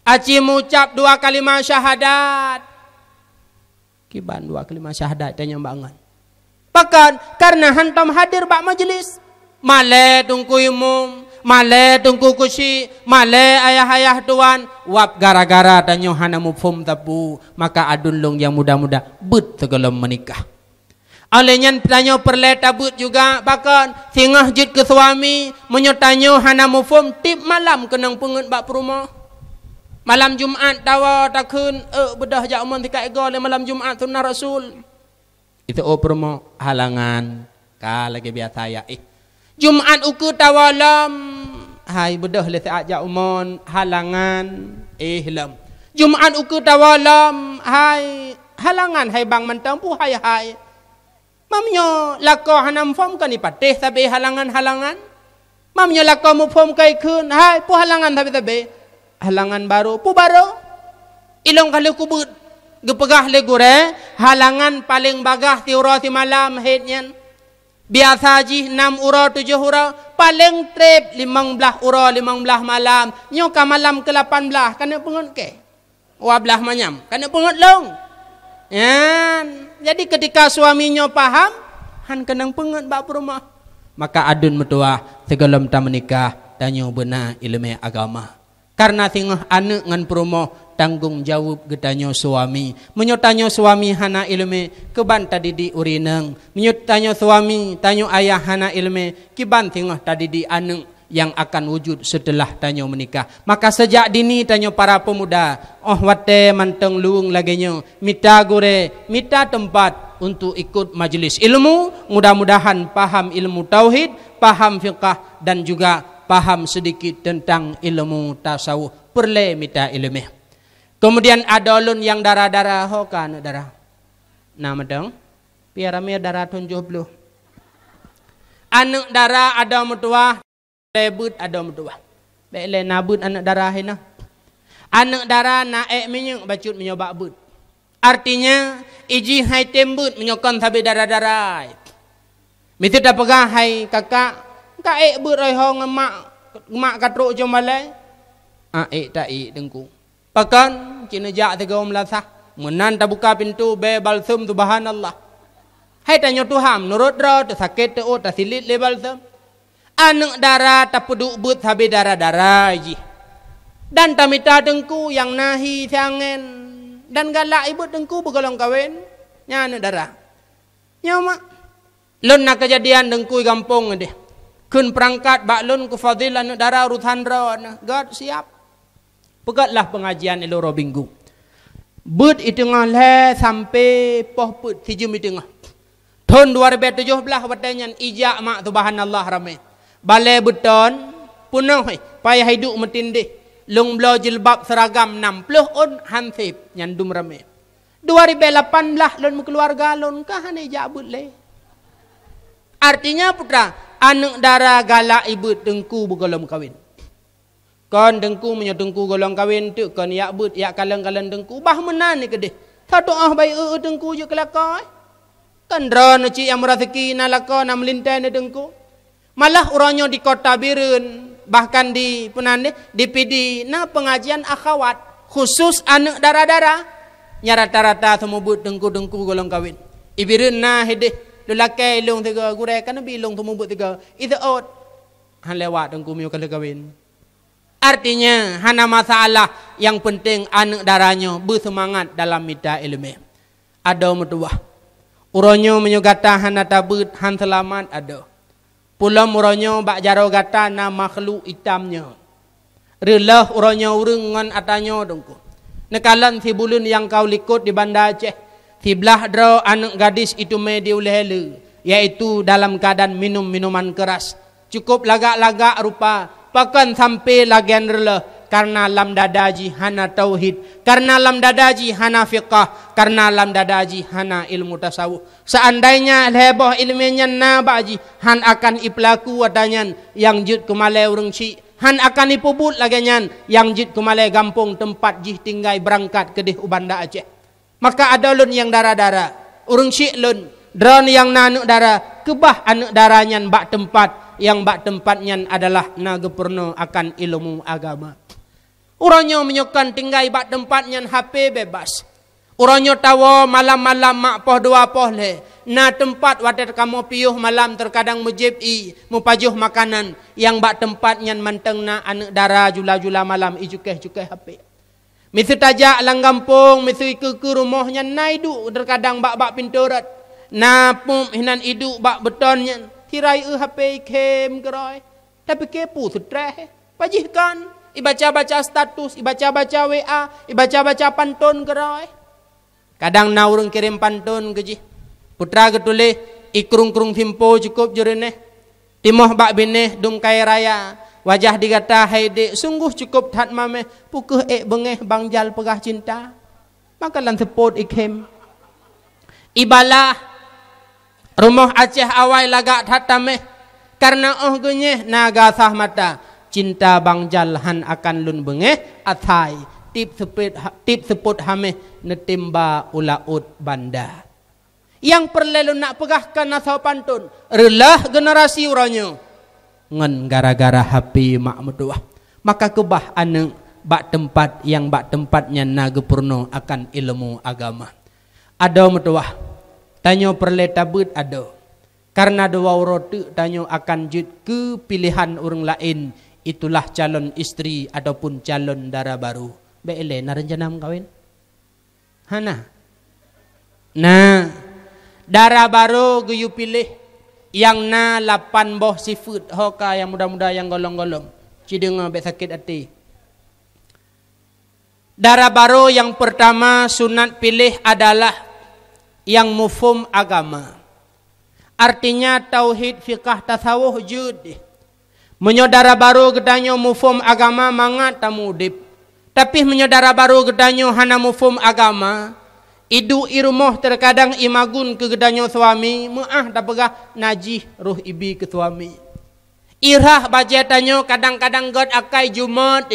Aci mucab dua kalimah syahadat. Kiban dua kalimah syahadat tanyong bangon. Pakon? Kareuna hantom hadir bak majlis. Malée Teungku Imum, malée Teungku Kusi, malée ayah-ayah tuan, wab gara-gara tanyoe hana muphom sapeue, maka aduen lôn nyang muda-muda beuet sigohlom meunikah. Óh lheueh nyan tanyoe peureulée tabeuet juga, pakon? Singoh jeuet keu suami, meunyoe tanyoe hana muphom, tieb malam keunong peungeut bak peurumoh. Malam Jumat tawoe takheun, "Euk, beudôh jak umon sikat igoe lé malam Jumat sunnah Rasul." Itu oh peurumoh, halangan, ka lagée biasa ya, eh. Jumat ukeue tawoe lom, hai beudôh lé siat jak u mon, halangan, éh lom. Jumat ukeue tawoe lom, hai halangan hai bang mantong, peue hai-hai. Meunyoe lakoe hana muphom, kon ipatéh sabe halangan-halangan. Meunyoe lakoe muphom, kon ikheun, hai peue halangan sabe-sabe. Halangan barô, peue barô? Ilôn ka lheueh kubeuet, geupeugah lé gurée, halangan paleng bagaih siuroe simalam hét nyan. Biasa jih nam uroe tujoh uroe, paleng treb limong blaih uroe limong blaih malam. Nyoe ka malam keulapan blaih, ka neuk peungeut kée? Dua blaih manyam, ka neuk peungeut lôn. Nyan, jadi keutika suami nyoe paham, han keunong peungeut bak peurumoh. Maka aduen meutuwah, sigohlom tameunikah, tanyoe beuna iéleumé agama. Kareuna singoh aneuëk ngon peurumoh tanggong jaweueb geutanyoe suami. Meunyoe tanyoe suami hana iéleumé, kiban tadidik ureuëng inong. Meunyoe tanyoe suami, tanyoe ayah hana iéleumé, kiban singoh tadidik aneuëk nyang akan wujud seuteulah tanyoe meunikah. Maka seujak dini tanyoe para peumuda, óh watée mantong luweueng lagée nyoe, mita gurée, mita teumpat untuk ikot majeulis ilmu, mudah-mudahan paham ilmu tauhid, paham fiqah, dan juga paham seudikit teuntang ilmu tasawuf. Peureulée mita iéleumé. Keumudian adoe lôn nyang dara-dara, ho ka aneuëk dara? Na mantong? Piara mé dara tujoh ploh. Aneuëk dara adoe meutuwah, lé beuet adoe meutuwah. Bék lé na beuet aneuëk dara hina. Aneuëk dara na ék minyeuk bacut meunyoe bak beuet. Artinya, ijih hai tem beuet meunyoe kon sabe dara-dara. Miseue tapeugah hai kakak, ka ék beuet roi ho ngon mak, mak ka trok jom balée? Ah, ék ta ék teungku. Pakon, ci neujak sigoe meulasah. Meunan tabuka pintoe bée balsem, subhanallah. Hai tanyoe tuha, meunurot droe, teusakét teuôt, tasilit lé balsem. Aneuëk dara tapeuduek beuet sabe dara-dara jih. Dan tamita teungku nyang na hi siangén dan galak ibeuet teungku beugohlom kawen. Nyan aneuëk dara. Nyoe mak. Lôn na keujadian teungku i gampông deh. Kheun peurangkat bak lôn keu Fadil aneuëk dara urosan droe na. Gét siab. Peugét lah peungajian iloro minggu. Beuet i teungoh lhée sampoe poh peuet sijeuem i teungoh. Thon dua ribée tujoh blaih watée nyan ijak mak subhanallah ramé. Balée beuton peunoh, payah iduek meutindeh. Lôn bloe jilbab seuragam nam ploh ôn han seb nyan dum ramé. Dua ribée lapan blaih lôn meukeuluwarga lôn ka hana ijak beuet lé. Artinya putra, aneuëk dara galak ibeuet teungku beugohlom kawen. Kon teungku meunyoe teungku gohlom kawen teuk kon yak beuet yak kalon-kalon teungku, bah meunan ni keudeh. Tatu'oh bai eu-eu teungku jeuet keu lakoe. Kon droeneuh cit nyang meuraseuki na lakoe na meulintée ni teungku. Malah uroe nyoe di kota Bireuen, bahkan di peunan deh, di Pidie na peungajian akhawat khusus aneuëk dara-dara. Nya rata-rata seumeubeuet teungku-teungku gohlom kawen. I Bireuen na hideh, lôn lakée ilong sigoe gurée ka neubi ilong seumeubeuet sigoe. Iseuôt han lewat teungku meunyoe ka lheueh kawen. Artinya, hana masalah, nyang peunteng aneuëk dara nyoe beuseumangat dalam mita iéleumé. Adoe meutuwah. Uroe nyoe meunyoe gata hana tabeuet, han seulamat adoe. Pulom uroe nyoe bak jaroe gata na makhluk itam nyoe. Reuloh uroe nyoe ureuëng ngon ata nyoe teungku. Neukalon sibuleuen nyang ka u likot di Banda Aceh. Siblaih droe aneuëk gadis iteumé di ulée le, yaitu dalam keuadaan minum minuman keuras. Cukup lagak-lagak rupa, pakon sampoe lagée nyan reuloh, kareuna lam dada jih hana tauhid, kareuna lam dada jih hana fiqah, kareuna lam dada jih hana ilmu tasawuf. Seandainya lhée boh iéleumé nyan na bak jih, han akan ipeulaku ata nyan nyang jeuet keu malée ureuëng syiek, han akan ipeubuet lagée nyan nyang jeuet keu malée gampông teumpat jih tinggai beurangkat keudeh u Banda Aceh. Maka adoe lôn nyang dara-dara, ureuëng syiek lôn, droeneuh nyang na aneuëk dara, keubah aneuëk dara nyan bak teumpat, nyang bak teumpat nyan adalah na geupeurunoe akan ilmu agama. Uroe nyoe meunyoe kon tinggai bak teumpat nyan H P bebas. Uroe nyoe tawoe malam-malam mak poh dua poh lhée, na teumpat watée kamoe piôh malam teukadang meujieb ié, meupajoh makanan, nyang bak teumpat nyan mantong na aneuëk dara jula-jula malam icukéh-cukéh H P. Miseue tajak lam gampông, miseue ikeue-keue rumoh nyan na iduek teukadang bak-bak pintoe rot. Na peuet hinan iduek bak beuton nyan, sira ieu H P ikhém keudroe. Tapike peue seutreh, pajih kon, ibaca-baca status, ibaca-baca W A, ibaca-baca pantôn keudroe. Kadang na ureuëng kirém pantôn keu jih. Putra geutuléh, ikrung-krung simpo cukup jeureuneh. Timoh bak binéh dum kayée raya, wajah di gata hai dék sunggoh cukôp that maméh, peu kheueh ék beungéh bangjal peugah cinta. Maka lam seupôt ikhém. Ibalah rumoh Aceh awai lagak that taméh, kareuna óh geunyeh na gasah mata, cinta bangjal han akan lôn beungéh asai, tiep seupôt ha-, tiep seupôt haméh neutimba u laôt banda. Nyang peureulée lôn nak peugah keu na soe pantôn, reuloh generasi uroe nyoe ngon gara-gara H P mak meutuwah. Maka keubah aneuëk bak teumpat nyang bak teumpat nyan na geupeurunoe akan ilmu agama. Adoe meutuwah, tanyoe peureulée tabeuet adoe. Kareuna dua uroe teuk tanyoe akan jeuet keu piléhan ureuëng laén, itulah calon istri ataupun calon dara barô. Bék ilée na reuncana meukawen? Hana. Nah, dara barô geuyue piléh nyang na lapan boh sifeuet, ho ka nyang muda-muda nyang golom-golom. Ci deungoe bék sakét até. Dara barô nyang peurtama sunat piléh adalah nyang muphom agama. Artinya tauhid, fiqah, tasawuf jeuet. Meunyoe dara barô geutanyoe muphom agama mangat tamu udeb. Tapi meunyoe dara barô geutanyoe hana muphom agama, iduek i rumoh teukadang imagun keu geutanyoe suami, meuáh tapeugah najih roh ibi keu suami. Irhah bajée tanyoe kadang-kadang gét akai jumôt,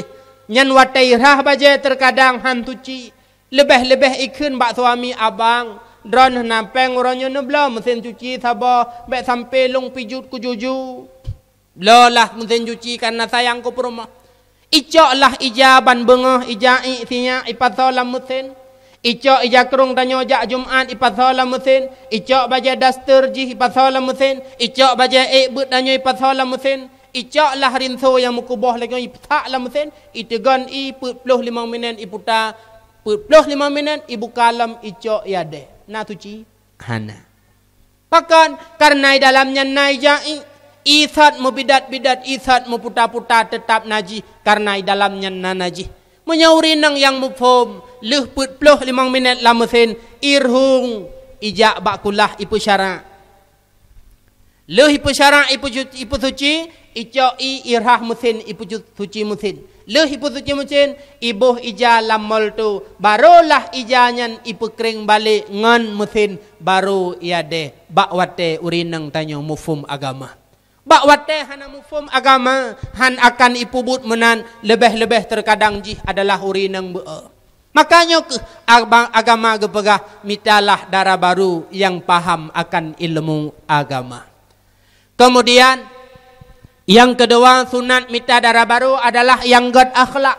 nyan watée irhah bajée teukadang han suci. Leubeh-leubeh ikheun bak suami, "Abang, droeneuh na péng uroe nyoe neubloe meusén cuci saboh, bék sampoe lôn pijuet kujuju." Bloe lah meusén cuci kareuna sayang keu peurumoh. Icok lah ija ban beungoh, ija iek sinyak ipasoe lam meusén. Icok ija krông tanyoe jak Jumat ipasoe lam meusén. Icok bajée daster jih ipasoe lam meusén. Icok bajée ék beuet tanyoe ipasoe lam meusén. Icok lah rinso nyang meukuboh lagée nyoe ipeusat lam meusén. Iteugon ie peuet ploh limong minét iputa, peuet ploh limong minét ibuka lom icok ie adée. Na suci? Hana. Pakon? Kareuna i dalam nyan na ija iek, ie sot meubidat-bidat, ie sot meuputa-puta, teutab najih, kareuna i dalam nyan na najih. Meunyoe ureuëng inong nyang muphom, lheueh peuet ploh limong minét lam meusén, irhung ijak bak kulah ipeusyara. Lheueh ipeusyara, ipeuju-, ipeusuci, icok ie irhah meusén, ipeusuci meusén. Lheueh ipeusuci meusén, iboh ija lam molto, barolah ija nyan ipeukreng balek ngon meusén barô ie adée bak watée ureuëng inong tanyoe muphom agama. Bak watée hana muphom agama, han akan ipeubuet meunan, leubeh-leubeh teukadang jih adalah ureuëng inong beu-e. Makajih keuh agama, agama geupeugah, "Mitalah dara barô nyang paham akan ilmu agama." Keumudian, nyang keudua sunat mita dara barô adalah nyang gét akhlak.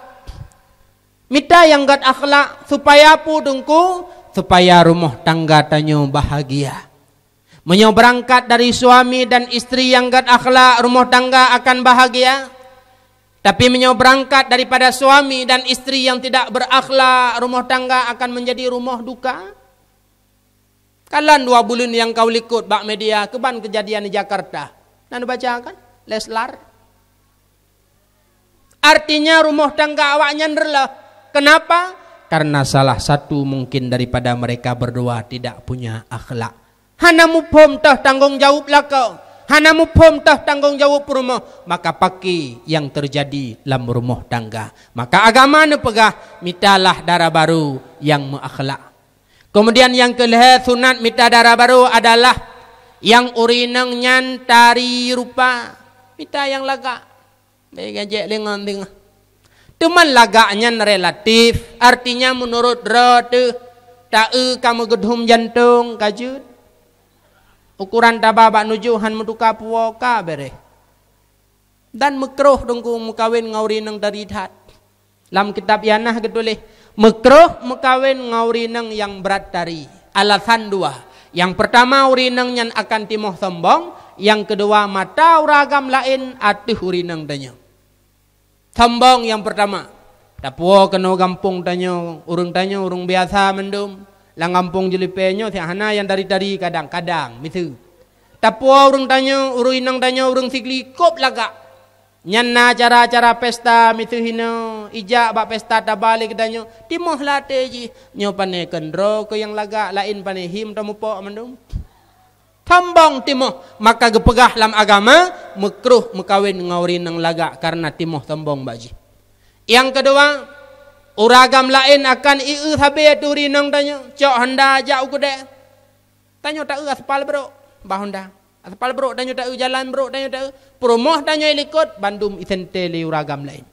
Mita nyang gét akhlak supaya peue Teungku? Supaya rumoh tangga tanyoe bahagia. Meunyoe beurangkat dari suami dan istri nyang gét akhlak, rumoh tangga akan bahagia. Tapi meunyoe beurangkat daripada suami dan istri nyang tidak berakhlak, rumoh tangga akan menjadi rumoh duka. Kalon dua buleuen nyang ka u likot bak media keuban keujadian di Jakarta. Na neubaca kan? Leslar. Artinya rumoh tangga awaknyan reuloh. Kenapa? Karena salah satu mungkin daripada mereka berdua tidak punya akhlak. Hana muphom toh tanggong jaweueb lakoe, hana muphom toh tanggong jaweueb peurumoh, maka pakri nyang teujadi lam rumoh tangga. Maka agama neupeugah, mitalah dara barô nyang meuakhlak. Keumudian nyang keulhée sunat mita dara barô adalah nyang ureuëng inong nyan tari rupa, mita nyang lagak. Bék gajek lé ngon teungoh. Teuma lagak nyan relatif, artinya meunurot droe teuh, taeu ka meugeudhum jantong ka jeuet. Ukuran taba bak nujoh han meutuka puwoe ka béréh. Dan meukroh Teungku meukawen ngon ureuëng inong tari that. Lam kitab Ianah geutuléh, meukroh meukawen ngon ureuëng inong nyang brat tari. Alasan dua. Nyang peurtama, ureuëng inong nyan akan timoh sombong. Nyang keudua, mata ureuëng agam laén ateueh ureuëng inong tanyoe. Sombong nyang peurtama. Tapuwoe keunoe gampông tanyoe, ureuëng tanyoe ureuëng biasa mandum. Lam gampông Jeulipée nyoe siat hana nyang tari-tari kadang-kadang, miseue. Tapuwoe ureuëng tanyoe, ureuëng inong tanyoe ureuëng Sigli kôb lagak. Nyan na acara-acara pesta miseue hinoe, ijak bak pesta taba lé geutanyoe, timoh lam até jih, nyoe pané keudroe keu nyang lagak, laén pané him tamupok mandum. Sombong timoh, maka geupeugah lam agama, Meukruh meukawen ngon ureueng nyang lagak kareuna timoh sombong bak jih. Nyang keudua, ureueng agam laén akan ieu sabe ateueh ureueng inong tanyoe, cok honda jak u keudè. Tanyoe taeu aspal brok, bah honda. Aspal brok tanyoe taeu, jalan brok tanyoe taeu, peurumoh tanyoe ilikot, bandum iseuntée lé ureueng agam laén.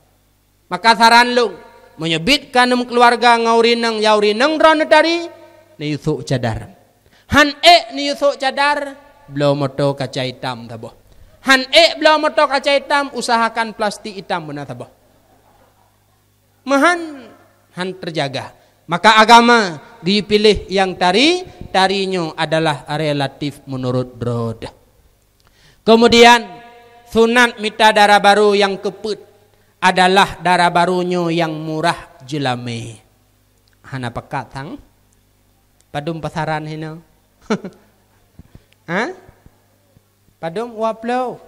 Maka saran lôn, meunyoe biet ka neumeukeuluwarga ngon ureueng inong, ya ureueng inong droeneuh tari, neuyue sôk cadar. Han ék neuyue sôk cadar, bloe moto kaca itam saboh. Han ék bloe moto kaca itam, usahakan plastik itam beuna saboh. Meuhan han teujaga. Maka agama geupiléh nyang tari, tari nyoe adalah relatif meunurot droe. Keumudian, sunat mita dara barô nyang keupeuet adalah dara barô nyoe nyang murah jeulamé. Hana pakat sang? Padum pasaran hinoe? Ha? Padum dua ploh?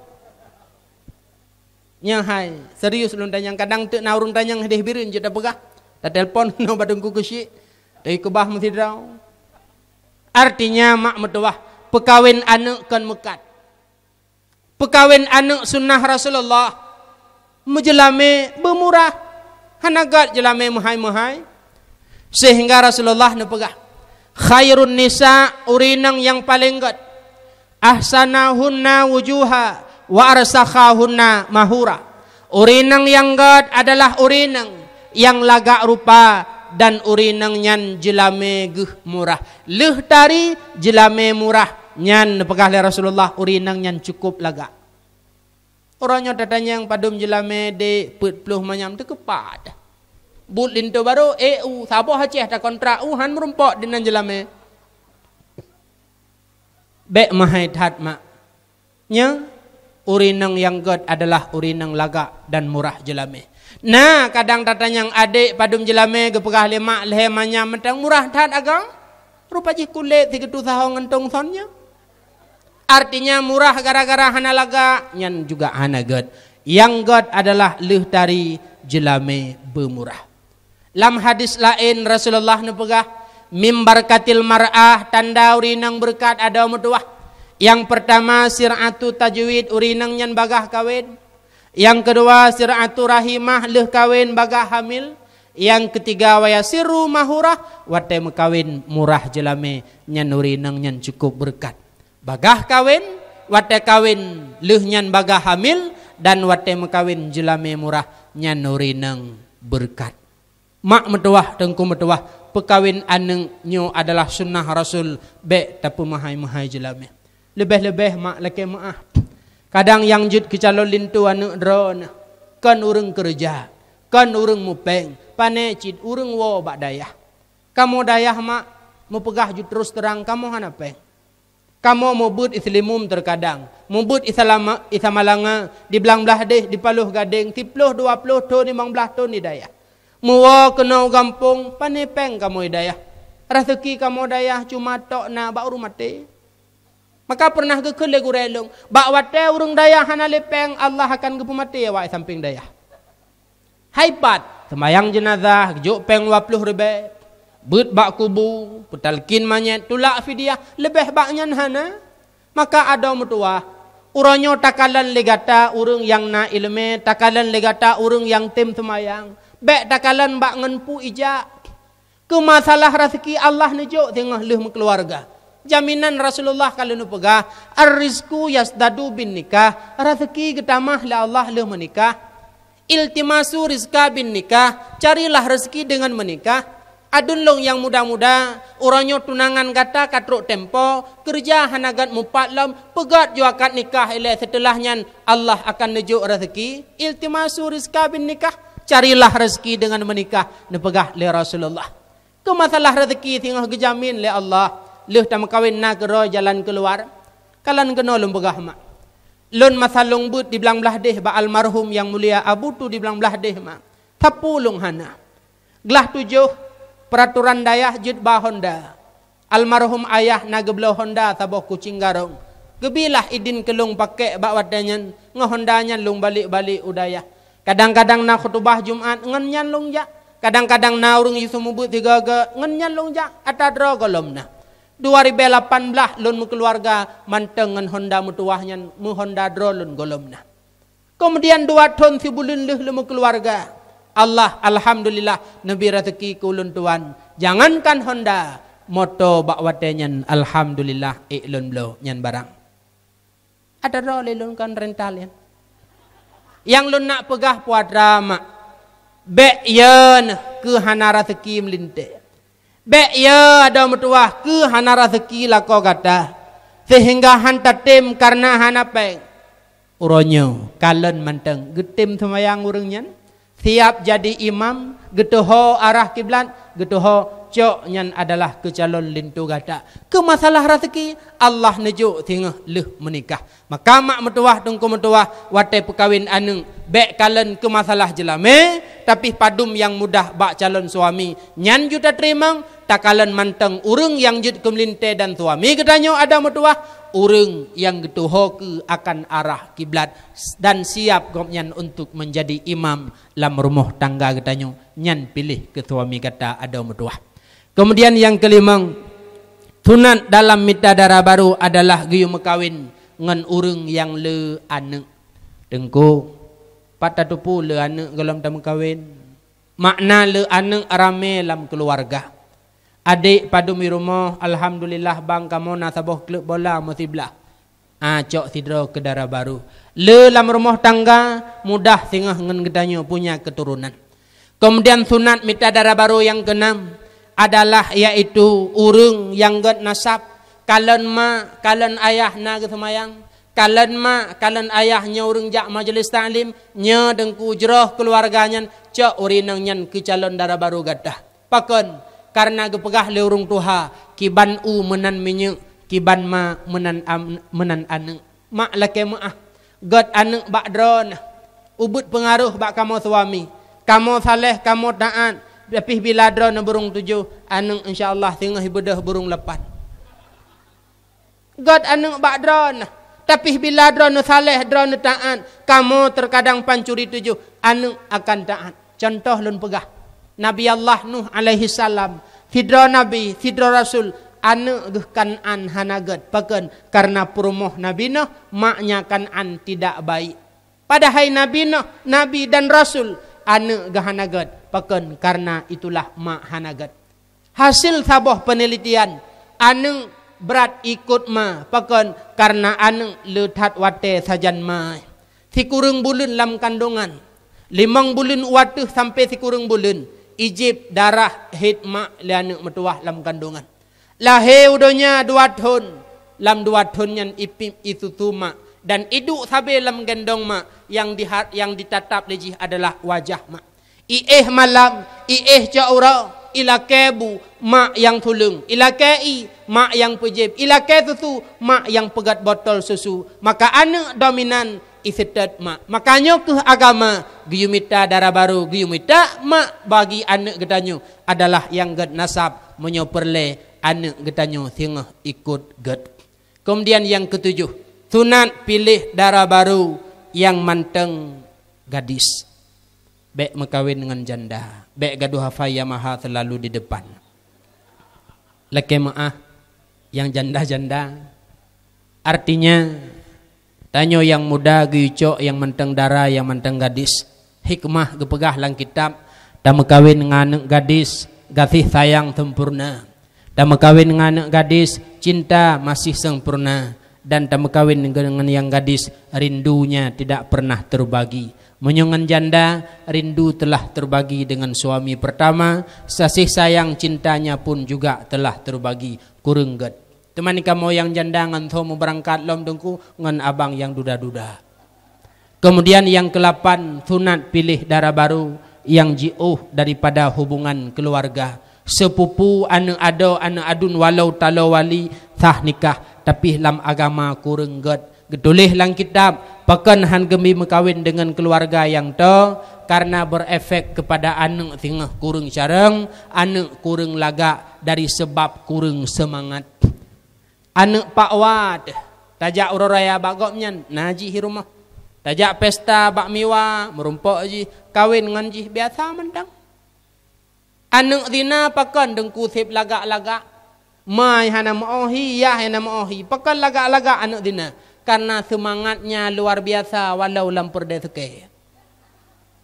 Nyan hai, serius lôn tanyong, kadang teuk na ureueng tanyong hideh bireuen jeuet tapeugah. Tatelpon nyoe bak Teungku Keuchik, teukeubah meusidroe. Artinya, mak meutuwah, peukawen aneuk kon meukat. Peukawen aneuk sunnah Rasulullah, meujeulamé beumurah, hana gét jeulamé meuhai-meuhai. Sehingga Rasulullah neupeugah, "Khairun nisa, ureueng inong nyang paleng gét, ahsanuhunna wujuha wa arsakhahunna mahura." Ureueng inong nyang gét adalah ureueng inong nyang lagak rupa dan ureueng inong nyan jeulamé geuh murah. Lheueh tari, jeulamé murah nyan neupeugah lé Rasulullah, ureueng inong nyan cukup lagak. Uroe nyoe tatanyong padum jeulamé dek peuet ploh manyam teukeupah. Buet linto barô, eh, u saboh Aceh takontrak, u han meurumpok dinan jeulamé. Bék meuhai that, mak. Nyoe, ureueng inong nyang gét adalah ureueng inong lagak dan murah jeulamé. Na, kadang tatanyong adek padum jeulamé geupeugah lé mak lhée manyam mantong murah that agam. Rupa jih kulét sigeutue sahong ngon tong son nyoe. Artinya murah gara-gara hana lagak, nyan juga hana gét. Nyang gét adalah lheueh tari jeulamé beumurah. Lam hadis laén Rasulullah neupeugah, "Mimbar katil mar'ah, tanda ureueng inong beureukat adoe meutuwah. Nyang peurtama, sir'atu tajwid, ureueng inong nyan bagaih kawen. Nyang keudua, sir'atu rahimah, lheueh kawen bagaih hamil. Nyang keutiga, wayasiru mahurah, watée meukawen murah jeulamé, nyan ureueng inong nyan cukup beureukat." Bagaih kawen, watée kawen lheueh nyan bagaih hamil, dan watée meukawen jeulamé murah, nyan ureueng inong beureukat. Mak meutuwah, teungku meutuwah, peukawen aneuk nyoe adalah sunnah Rasul, bék tapeumeuhai-meuhai jeulamé. Leubeh-leubeh mak lakée meuáh. Kadang nyang jeuet keu calon linto aneuk droeneuh, kon ureueng keureuja, kon ureueng mupéng, pané cit ureueng woe bak dayah. Kamoe dayah mak, meupeugah ju terus terang, kamoe hana péng. Kamoe mubeuet i Seulimum teukadang, mubeuet i Salama-, i Samalanga, di Blang Blahdeh, di Paloh Gadeng, siploh dua ploh thon, limong blaih thon di dayah. Meuwoe keunoe u gampông, pané péng kamoe dayah. Raseuki kamoe dayah cuma tok na bak ureueng maté. Maka peureunah geukheun lé gurée lôn, bak watée ureueng dayah hana lé péng, Allah akan geupeumaté awak i sampéng dayah. Hai pat, seumayang jeunazah, geujok péng dua ploh ribée, beuet bak kubu, peutalkin manyét, tulak fidyah, leubeh bak nyan hana. Maka adoe meutuwah, uroe nyoe takalon lé gata ureueng nyang na iéleumé, takalon lé gata ureueng nyang tem seumayang, bék takalon bak ngon peue ijak. Keu masalah raseuki Allah neujok singoh lheueh meukeuluwarga. Jaminan Rasulullah ka lheueh neupeugah, "Ar-rizqu yasdadu bin nikah." Raseuki geutamah lé Allah lheueh meunikah. "Iltimasu rizqa bin nikah." Carilah raseuki deungon meunikah. Aduen lôn nyang muda-muda, uroe nyoe tunangan gata ka trok tempo, keureuja hana gét mupat lom, peugét ju akad nikah ilée, seuteulah nyan Allah akan neujok raseuki. "Iltimasu rizqa bin nikah." Carilah raseuki deungon meunikah, neupeugah lé Rasulullah. Keu masalah raseuki singoh geujamin lé Allah, lheueh tameukawen na keudroe jalan keuluwar. Kalon keunoe lôn peugah mak. Lôn masa lôn beuet di Blang Blahdeh bak almarhum nyang mulia Abu Tu di Blang Blahdeh mak. Sapeue lôn hana. Glah tujoh, peuratoran dayah jeuet ba honda. Almarhum ayah na geubloe honda saboh kucing garong. Geubilah idin keu lôn pakék bak watée nyan, ngon honda nyan lôn balek-balek u dayah. Kadang-kadang na khutubah Jumat, ngon nyan lôn jak. Kadang-kadang na ureuëng jiseumeubeuet sigoe-goe, ngon nyan lôn jak, ata droe gohlom na. Dua ribèe lapan blah lôn meukeuluwarga mantong ngon honda meutuwah nyan, meuhonda droe lôn gohlom na. Keumudian dua thon sibuleuen lheueh lôn meukeuluwarga. Allah, alhamdulillah, neubri raseuki keu ulôn tuan. Jangankan honda, moto bak watèe nyan, alhamdulillah, ék lôn bloe nyan barang. Ata droe lé lôn kon rental nyan. Nyang lôn nak peugah peue atra mak, bèk yö neuh keu hana raseuki meulintèe. Bèk yö adoe meutuwah keu hana raseuki lakoe gata, seuhingga han tatém kareuna hana pèng. Uroe nyoe kalon mantong geutem seumayang ureuëng nyan, siab jadi imam, geuteuho arah kiblat, geuteuho cok nyan adalah keu calon linto gata. Keu masalah raseuki, Allah neujok singoh lheueh meunikah. Maka mak meutuwah, teungku meutuwah, watèe peukawen aneuëk, bèk kalon keu masalah jeulamé, tapi padum nyang mudah bak calon suami, nyan ju tateurimong, takalon mantong ureuëng nyang jeuet keu meulintèe dan suami geutanyoe adoe meutuwah, ureuëng nyang geuteuho keu akan arah kiblat dan siab gobnyan untuk menjadi imam lam rumoh tangga geutanyoe, nyan piléh keu suami gata adoe meutuwah. Keumudian nyang keulimong, sunat dalam mita dara barô adalah geuyue meukawen ngon ureuëng nyang le aneuëk. Teungku, pat tateupeue le aneuëk gohlom tameukawen? Makna le aneuëk ramé lam keuluwarga. Adék padum i rumoh, alhamdulillah, bang kamoe na saboh kleueb bola meusibeulaih. Ah, cok sidroe keu dara barô. Le lam rumoh tangga, mudah singoh ngon geutanyoe punya keuturonan. Keumudian sunat mita dara barô nyang keunam adalah, yaitu ureuëng nyang gét nasab, kalon mak, kalon ayah na geuseumayang, kalon mak, kalon ayah nyoe ureuëng jak majelis taklim, nyoe teungku jroh keuluwarga nyan, cok ureuëng inong nyan keu calon dara barô gata. Pakon? Kareuna geupeugah lé ureuëng tuha, "Kiban u meunan minyeuk, kiban ma meunan am-, meunan aneuëk." Mak lakée meuáh, gét aneuëk bak droeneuh, ubeuet peungaroh bak kamoe suami. Kamoe saleh, kamoe taát, tapi bila droeneuh burung tujoh, aneuëk insya Allah singoh ibeudôh burung lapan. Gét aneuëk bak droeneuh, tapi bila droeneuh saleh, droeneuh taát, kamoe teukadang pancuri tujoh, aneuëk akan taát. Cuntoh lôn peugah, Nabi Allah Nuh alaihissalam, sidroe nabi, sidroe rasul, aneuëk geuh Kan'an hana gét. Pakon? Kareuna peurumoh Nabi Nuh, maknya Kan'an tidak baik. Padahai Nabi Nuh, nabi dan rasul, aneuëk geuh hana gét. Pakon? Kareuna itulah mak hana gét. Hasil saboh peunelitian, aneuëk brat ikot ma. Pakon? Kareuna aneuëk le that watée sajan ma. Sikureueng buleuen lam kandongan, limong buleuen u ateueh sampoe sikureueng buleuen, ijéb darah hét mak lé aneuëk meutuwah lam kandongan. Lahé u donya dua thon, lam dua thon nyan ipiep isusu mak, dan iduek sabé lam gendong mak, nyang diha-, nyang ditatap lé jih adalah wajah mak. Iéh malam, iéh cot uroe, ilakée bu, mak nyang tuleueng, ilakée ié, mak nyang peujéb, ilakée susu, mak nyang peugét botol susu. Maka aneuëk dominan iseutôt mak. Maka nyoe kheueh agama, geuyue mita dara barô, geuyue mita mak bagi aneuëk geutanyoe adalah nyang gét nasab, meunyoe peureulée aneuëk geutanyoe singoh ikot gét. Keumudian nyang keutujoh, sunat piléh dara barô nyang mantong gadis. Bék meukawen ngon janda, bék gadôh hafai Yamaha seulalu di depan. Lakée meuáh nyang janda-janda. Artinya, tanyoe nyang muda geuyue cok nyang mantong dara, nyang mantong gadis. Hikmah geupeugah lam kitab, tameukawen ngon aneuëk gadis, gaséh sayang sempurna. Tameukawen ngon aneuëk gadis, cinta masih sempurna, dan tameukawen ngon nyang gadis, rindunya tidak pernah terbagi. Meunyoe ngon janda, rindu telah terbagi dengan suami pertama, kasih sayang cintanya pun juga telah terbagi, kureueng gét. Teuma kamoe nyang janda ngon tho meubeurangkat lom teungku ngon abang nyang duda-duda. Keumudian nyang keulapan, sunat piléh dara barô nyang jiôh daripada hubungan keuluwarga. Seupupu, aneuëk adoe, aneuëk aduen, walau taloe wali sah nikah, tapi lam agama kureueng gét. Geutuléh lam kitab, pakon han geumeukawen deungon keuluwarga nyang toe, kareuna berefek kepada aneuëk singoh kureueng carông, aneuëk kureueng lagak dari seubab kureueng seumangat. Aneuëk Pak Wa teuh, tajak uroe raya bak gobnyan, na jih i rumoh. Tajak pesta bak Miwa, meurumpok jih, kawen ngon jih, biasa mantong. Aneuëk zina pakon teungku seb lagak-lagak. Mai hana meu'oh hi, yah hana meu'oh hi. Pakon lagak-lagak aneuk dina? Karena seumangatnya luar biasa walau lam peureudée seukée.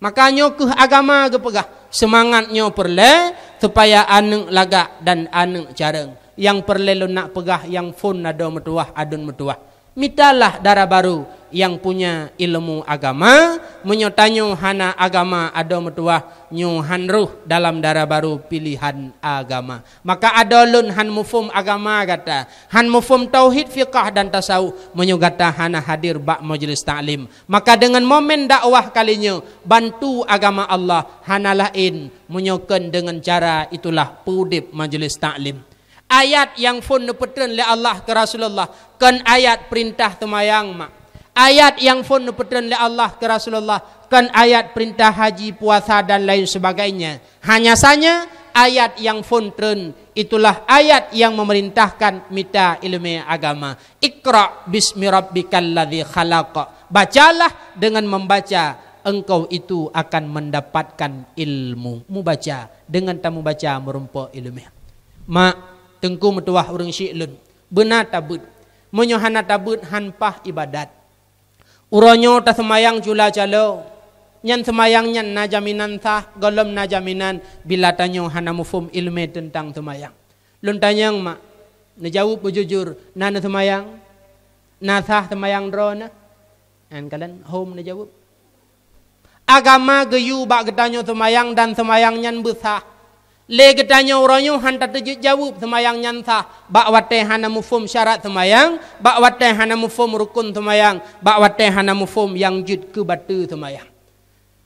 Maka nyoe kheueh agama geupeugah, seumangat nyoe peureulée supaya aneuk lagak dan aneuk carông. Nyang peureulée lôn nak peugah, nyang phon adoe meutuwah, aduen meutuwah. Mitalah dara barô nyang punya ilmu agama, meunyoe tanyoe hana agama adoe meutuwah, nyoe han rhoh dalam dara barô pilihan agama. Maka adoe lôn han muphom agama gata, han muphom tauhid, fiqah dan tasawuf, meunyoe gata hana hadir bak majlis taklim. Maka deungon momen dakwah kali nyoe, bantu agama Allah hana laén meunyoe kon deungon cara itulah peuudeb majlis taklim. Ayat nyang phon neupeutreun lé Allah keu Rasulullah kon ayat peurintah seumayang, mak. Ayat nyang phon neupeutreun lé Allah keu Rasulullah kon ayat peurintah haji, puasa dan lain sebagainya. Hanya saja ayat nyang phon treun itulah ayat nyang memerintahkan mita ileumé agama. Iqra bismi rabbikal ladzi khalaq. Bacalah, dengan membaca engkau itu akan mendapatkan ilmu. Mubaca, dengan tamubaca meurumpok ileumé. Mak, teungku meutuwah ureuëng syik lôn, beuna tabeuet. Meunyoe hana tabeuet, han paih ibadat. Uroe nyoe taseumayang cula calo, nyan seumayang nyan na jaminan sah, gohlom na jaminan bila tanyoe hana muphom ileumé teuntang seumayang. Lôn tanyong, mak, neujaweueb beujujur, na neuseumayang? Na sah seumayang droeneuh? Nyan kalon hom neujaweueb. Agama geuyue bak geutanyoe seumayang dan seumayang nyan beusah. Lé geutanyoe uroe nyoe han tateujeuet jaweueb seumayang nyan sah, bak watée hana muphom syarat seumayang, bak watée hana muphom rukon seumayang, bak watée hana muphom nyang jeuet keu bateue seumayang.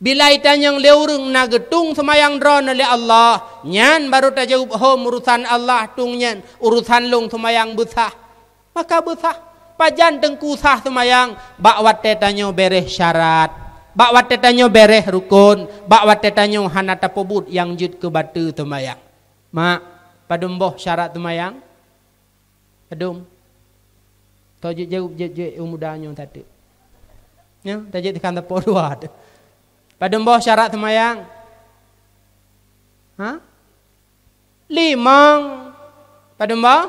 Bila itanyong lé ureuëng na geutung seumayang droeneuh lé Allah, nyan barô tajaweueb hom urusan Allah tung nyan, urusan lôn seumayang beusah. Maka beusah. Pajan teungku sah seumayang? Bak watée tanyoe béréh syarat, bak watée tanyoe béréh rukon, bak watée tanyoe hana tapeubuet nyang jeuet keu bateue seumayang. Mak, padum boh syarat seumayang? Padum? Tho jeuet jaweueb jeuet-jeuet u muda nyoe sateuk. Nyoe, tajeuet teukang teupok dua teuh. Padum boh syarat seumayang? Ha? Limong. Padum boh?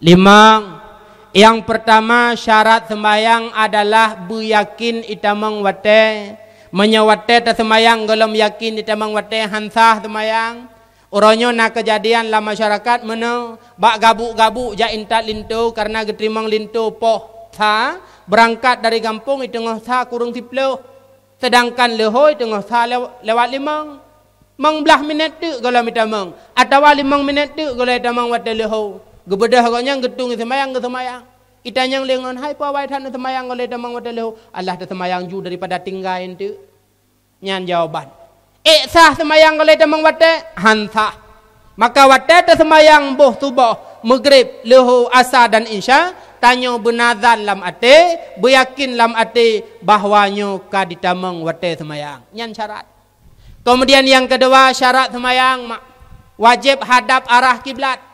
Limong. Nyang peurtama, syarat seumayang adalah beuyakin itamong watée. Meunyoe watée taseumayang gohlom yakin itamong watée, han sah seumayang. Uroe nyoe na keujadian lam masyarakat meunoe, bak gabuk-gabuk jak intat linto kareuna geuteurimong linto poh sa, beurangkat dari gampông iteungoh sa kureueng siploh, seudangkan leuhô iteungoh sa lew-, lewat limong. Mong blaih minét teuk gohlom itamong, atawa limong minét teuk gohlom itamong watée leuhô. Geubeudôh gobnyan geutung seumayang geuseumayang. Itanyong lé ngon, "Hai peue awai that neuseumayang gohlom itamong watée leuhô?" "Alah, teuseumayang ju daripada tinggai eunteuk." Nyan jawaban. Ék sah seumayang gohlom itamong watée? Han sah. Maka watée teuseumayang boh suboh, meugreb, leuhô, asa dan isya, tanyoe beunazan lam até, beuyakin lam até bahwa nyoe ka ditamong watée seumayang. Nyan syarat. Keumudian nyang keudua, syarat seumayang ma-, wajéb hadab arah kiblat.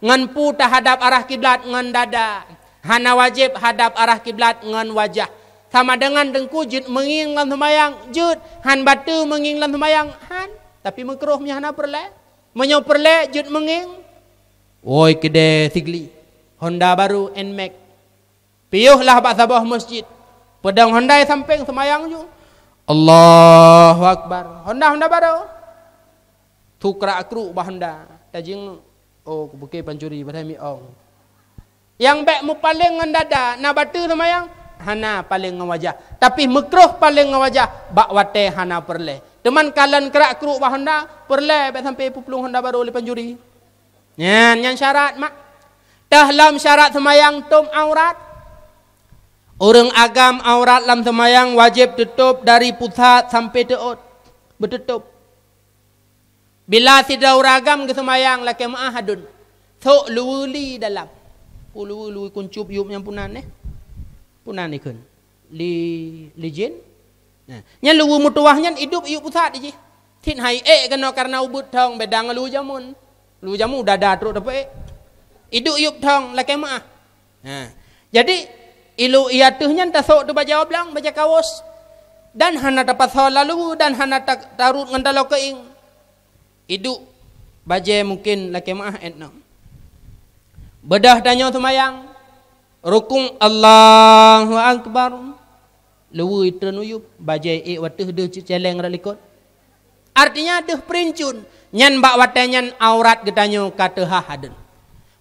Ngon peue tahadab arah kiblat? Ngon dada. Hana wajéb hadab arah kiblat ngon wajah. Sama deungon teungku jeuet meungieng lam seumayang, jeuet, han bateue meungieng lam seumayang, han. Tapi meukruh meunyoe hana peureulée. Meunyoe peureulée jeuet meungieng. Woi keudée Sigli, Honda barô Nmax. Piôh lah bak saboh meuseujid. Peudong Honda sampéng seumayang ju. Allahu Akbar. Honda, Honda barô. Tukrak kruk bak Honda. Tajingeuk. Oh, kubuke pancuri padahai miong. Nyang bék meupaleng ngon dada, na bateue seumayang? Hana paleng ngon wajah. Tapi meukroh paleng ngon wajah bak watée hana peureulée. Teuma kalon krak kruk bak Honda, peureulée bék sampoe peuplueng Honda barô lé pancuri. Nyan, nyan syarat mak. Teuh lom syarat seumayang tom aurat. Ureuëng agam aurat lam seumayang wajéb teutôb dari pusat sampoe teuôt. Beuteutôb. Bila sidroe ureuëng agam geuseumayang lakée meuáh aduen, sok luweue li dalam. Peue luweue, luweue kuncup yup nyang punan, eh? Punan ikheun. Li, li jén. Nah, nyan luweue meutuwah nyan idup yup pusat jih. Cit hai ék keunoe kareuna ubeuet thong beda ngon luweue jameun. Luweue jameun dada trok teupeu ék. Idup yup thong lakée meuáh. Nah, jadi ilu iateuh nyan tasok teuh bajée oblong, bajée kawos. Dan hana tapasoe lam luweue dan hana ta-, tarot ngon taloe keuieng. Idup bajée mungken lakée meuáh étnong. Beudôh tanyoe seumayang, rukuk Allahu Akbar, luweue treun u yup, bajée ék u ateueh deuh cit céléng rot likot. Artinya deuh peurincut, nyan bak watée nyan aurat geutanyoe ka teuhah adeuen.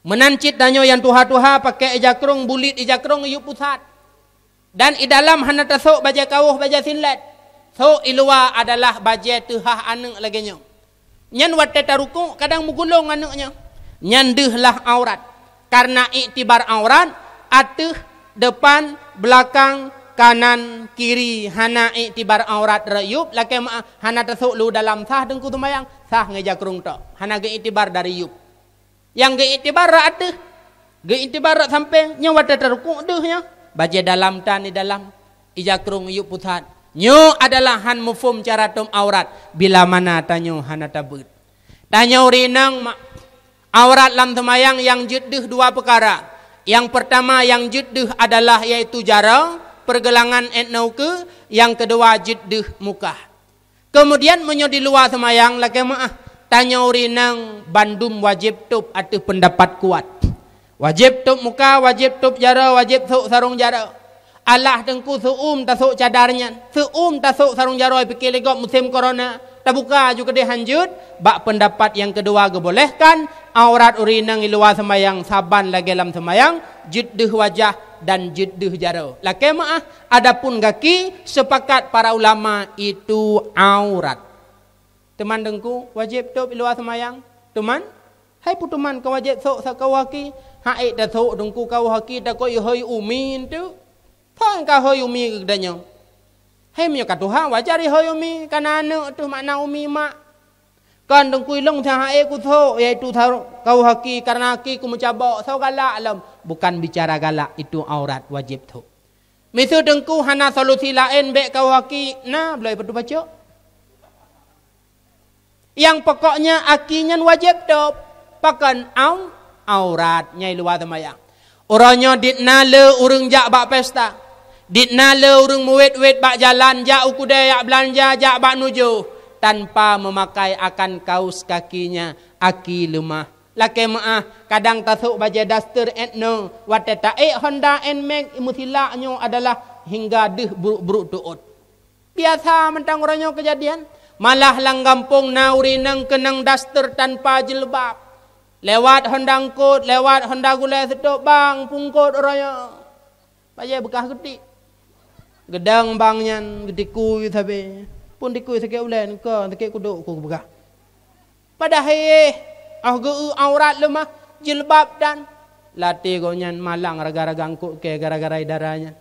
Meunan cit tanyoe nyang tuha-tuha paké ija krong, bulit ija krong, yup pusat. Dan i dalam hana tasôk bajée kawöh, bajée singlet. Sôk i luwa adalah bajée teuhah aneuëk lagée nyoe. Nyan watée tarukuk kadang meugulong aneuëk nyoe. Nyan deuh lah aurat. Karena iktibar aurat, ateueh, depan, belakang, kanan, kiri, hana iktibar aurat rot yup, lakée meuáh, hana tasôk lu dalam, sah teungku seumayang, sah ngon ija krong tok. Hana geuiktibar dari yup. Nyang geuiktibar rot ateueh, geuiktibar rot sampéng, nyoe watée tarukuk deuh nyoe. Bajée dalam tan i dalam, ija krong yup pusat. Nyoe adalah han muphom cara tom aurat, bila mana tanyoe hana tabeuet. Tanyoe ureuëng inong ma-, aurat lam seumayang nyang jeuet deuh dua peukara. Nyang peurtama nyang jeuet deuh adalah yaitu jaroe, peurgeulangan ét neu keue, nyang keudua jeuet deuh muka. Keumudian meunyoe di luwa seumayang lakée meuáh, tanyoe ureuëng inong bandum wajéb tôb ateueh peundapat kuat. Wajéb tôb muka, wajéb tôb jaroe, wajéb sôk sarong jaroe. Alah teungku seuuem tasôk cadar nyan, seuuem tasôk sarong jaroe pike lé gob musém korona, tabuka aju keudeh hanjeuet, bak peundapat nyang keudua geubolehkan, aurat ureuëng inong di luwa seumayang saban lagée lam seumayang, jeuet deuh wajah dan jeuet deuh jaroe. Lakée meuáh, adapun gaki, seupakat para ulama itu aurat. Teuman teungku, wajéb tôb i luwa seumayang? Teuman? Hai peue teuman ka wajéb sôk sa kawöh gaki? Hak ék tasôk teungku kawöh gaki takot ihôi umi eunteuk. Phon ka hôi umi keu geutanyoe. Hai meunyoe ka tuha, wajar ihôi umi, kana aneuëk teuh makna umi mak. Kon teungku ilong sa hak ék kusôk, yaitu sa kawöh gaki, karena gaki kumeucabok, soe galak lom. Bukan bicara galak, itu aurat wajéb sôk. Miseue teungku hana solusi laén bék kawöh gaki, na bloe peutu pacok. Nyang pokoknya aki nyan wajéb tôb, pakon au-, aurat nyang i luwa seumayang. Uroe nyoe dit na le ureuëng jak bak pesta, dit na le ureuëng meuwét-wét bak jalan, jak u keudée jak beulanja, jak bak nujoh, tanpa meumakai akan kaus kakinya, aki leumah. Lakée meuáh, kadang tasôk bajée daster ét neu, watée taék Honda Nmax meusilak nyoe adalah hingga deuh brôk-brôk teuôt. Biasa mantong uroe nyoe keujadian. Malah lam gampông na ureuëng inong keunong daster tanpa jilbab. Lewat Honda eungkôt, lewat Honda gulée seutôb bang pungkôt uroe nyoe. Bajée beukah geutik. Geudong bang nyan geutikui sabe. Pun tikui sakét ulée, keu sakét kudôk ku beukah. Padahai, óh geu-eu aurat leumah, jilbab dan, latée gobnyan malang raga-raga eungkôt kée gara-gara dara nyan.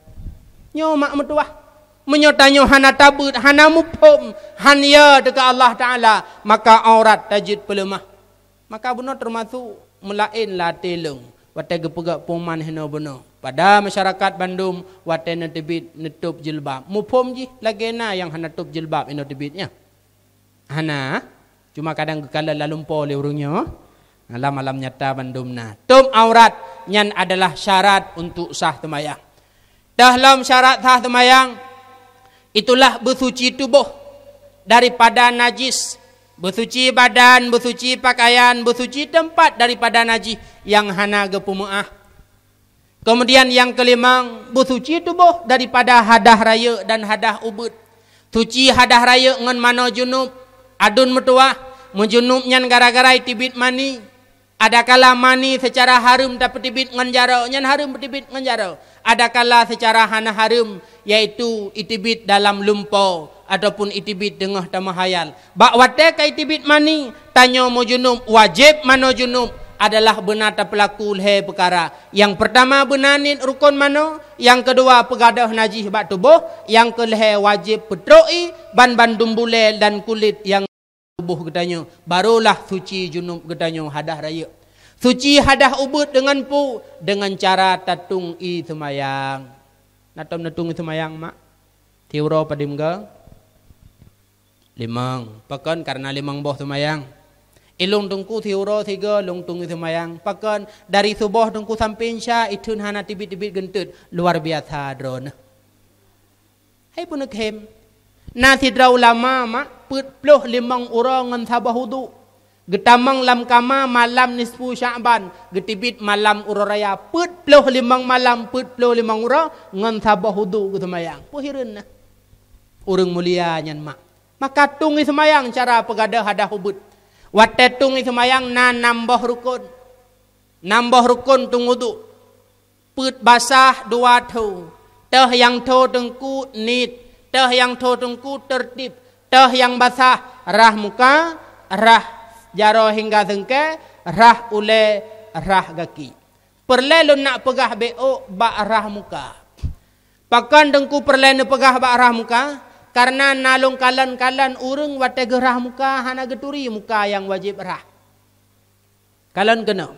Nyoe mak meutuwah. Meunyoe tanyoe hana tabeuet, hana muphom, han yo teuka Allah Taala, maka aurat tajeuet peuleumah. Maka bunoe teumasok meulaén latée lôn, watée geupeugah peuman hinoe bunoe. Pada masyarakat bandum, watée neuteubiet neutôb jilbab. Muphom jih lagée na nyang hana tôb jilbab inoe teubiet nyan. Hana, cuma kadang geukalon lam lumpoe lé ureuëng nyoe. Lam alam nyata bandum na. Tôb aurat nyan adalah syarat untuk sah seumayang. Teuh lom syarat sah seumayang, itulah beusuci tuboh daripada najis, beusuci badan, beusuci pakaian, beusuci teumpat daripada najis nyang hana geupeumeuáh. Keumudian nyang keulimong, beusuci tuboh daripada hadah rayeuk dan hadah ubeuet. Suci hadah rayeuk ngon manoe junub, aduen meutuwah, meujunub nyan gara-gara iteubiet mani. Adakala mani seucara hareuem tapeuteubiet ngon jaroe, nyan hareuem peuteubiet ngon jaroe. Adakala seucara hana hareuem, yaitu iteubiet dalam lumpoe ataupun iteubiet teungoh tameuhayal. Bak watée ka iteubiet mani, tanyoe meujunub, wajéb manoe junub adalah beuna tapeulaku lhée peukara. Nyang peurtama beuna niet rukon manoe, nyang keudua peugadôh najih bak tuboh, nyang keulhée wajéb peutrok ié ban bandum bulée dan kulét nyang tuboh geutanyoe, barolah suci junub geutanyoe hadah rayeuk. Suci hadah ubeuet deungon peue? Deungon cara tatueng ié seumayang. Na tom neutueng ié seumayang, mak? Siuroe padum go? Limong. Pakon? Kareuna limong boh seumayang. Ilôn teungku siuroe sigo lôn tueng ié seumayang. Pakon? Dari suboh teungku sampoe isya, itheun hana teubiet-teubiet geunteut. Luar biasa droeneuh. Hai peuneukhem. Na sidroe ulama mak peuet ploh limong uroe ngon saboh uduk. Geutamong lam kama malam nisfu Sya'ban, geuteubiet malam uroe raya, peuet ploh limong malam, peuet ploh limong uroe ngon saboh udhu geuseumayang. Peue hireuen na. Ureuëng mulia nyan mak. Maka tueng i seumayang cara peugadôh hadah ubit. Watée tueng i seumayang na nam boh rukon. Nam boh rukon tueng udhu. Peuet basah dua tho. Teuh nyang tho teungku niet, teuh nyang tho teungku teurtib, teuh nyang basah rhah muka, rhah jaroe hingga seungkée, rhah ulée, rhah gaki. Peureulée lôn nak peugah bék ôk bak rhah muka. Pakon teungku peureulée neupeugah bak rhah muka? Kareuna na lôn kalon-kalon ureuëng watée geurhah muka hana geuturi muka nyang wajéb rhah. Kalon keunoe.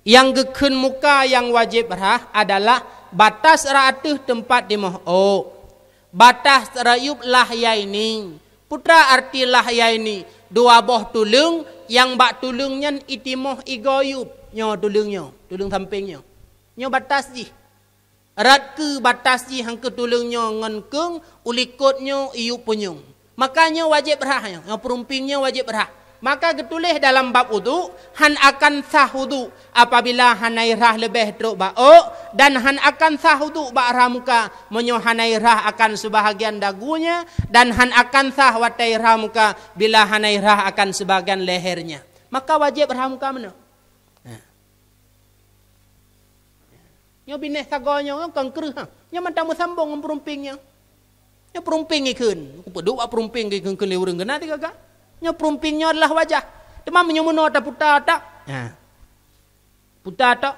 Nyang geukheun muka nyang wajéb rhah adalah batas rot ateueh teumpat timoh ôk. Batas rot yup lahyaini. Peue arti lahyaini? Dua boh tuleueng, nyang bak tuleueng nyan itimoh igoe yup. Nyoe tuleueng nyoe, tuleueng sampéng nyoe. Nyoe batas jih. Rot keu batas jih nyang keu tuleueng nyoe ngon keueng, u likot nyoe iyup punyueng. Maka nyoe wajéb rhah nyoe, nyoe peurumping nyoe wajéb rhah. Maka geutuléh dalam bab udhu, hán akan sah udhu apabila hana irhah leubeh trok bak ôk, dan hán akan sah udhu bak rhah muka meunyoe hana irhah akan seubahagian dagunya, dan hán akan sah watée irhah muka bila hana irhah akan seubahagian lehernya. Maka wajéb rhah muka meunoe. Nyoe binéh sagoe nyoe kon kreueh, ha. Nyoe mantong meusambong ngon peurumping nyoe. Nyoe peurumping ikheun. Kupeuduek bak peurumping ikheun-kheun lé ureuëng keunan tiga ka. Nyoe peurumping nyoe adalah wajah. Teuma meunyoe meunoe taputa tak? Ha. Puta tak?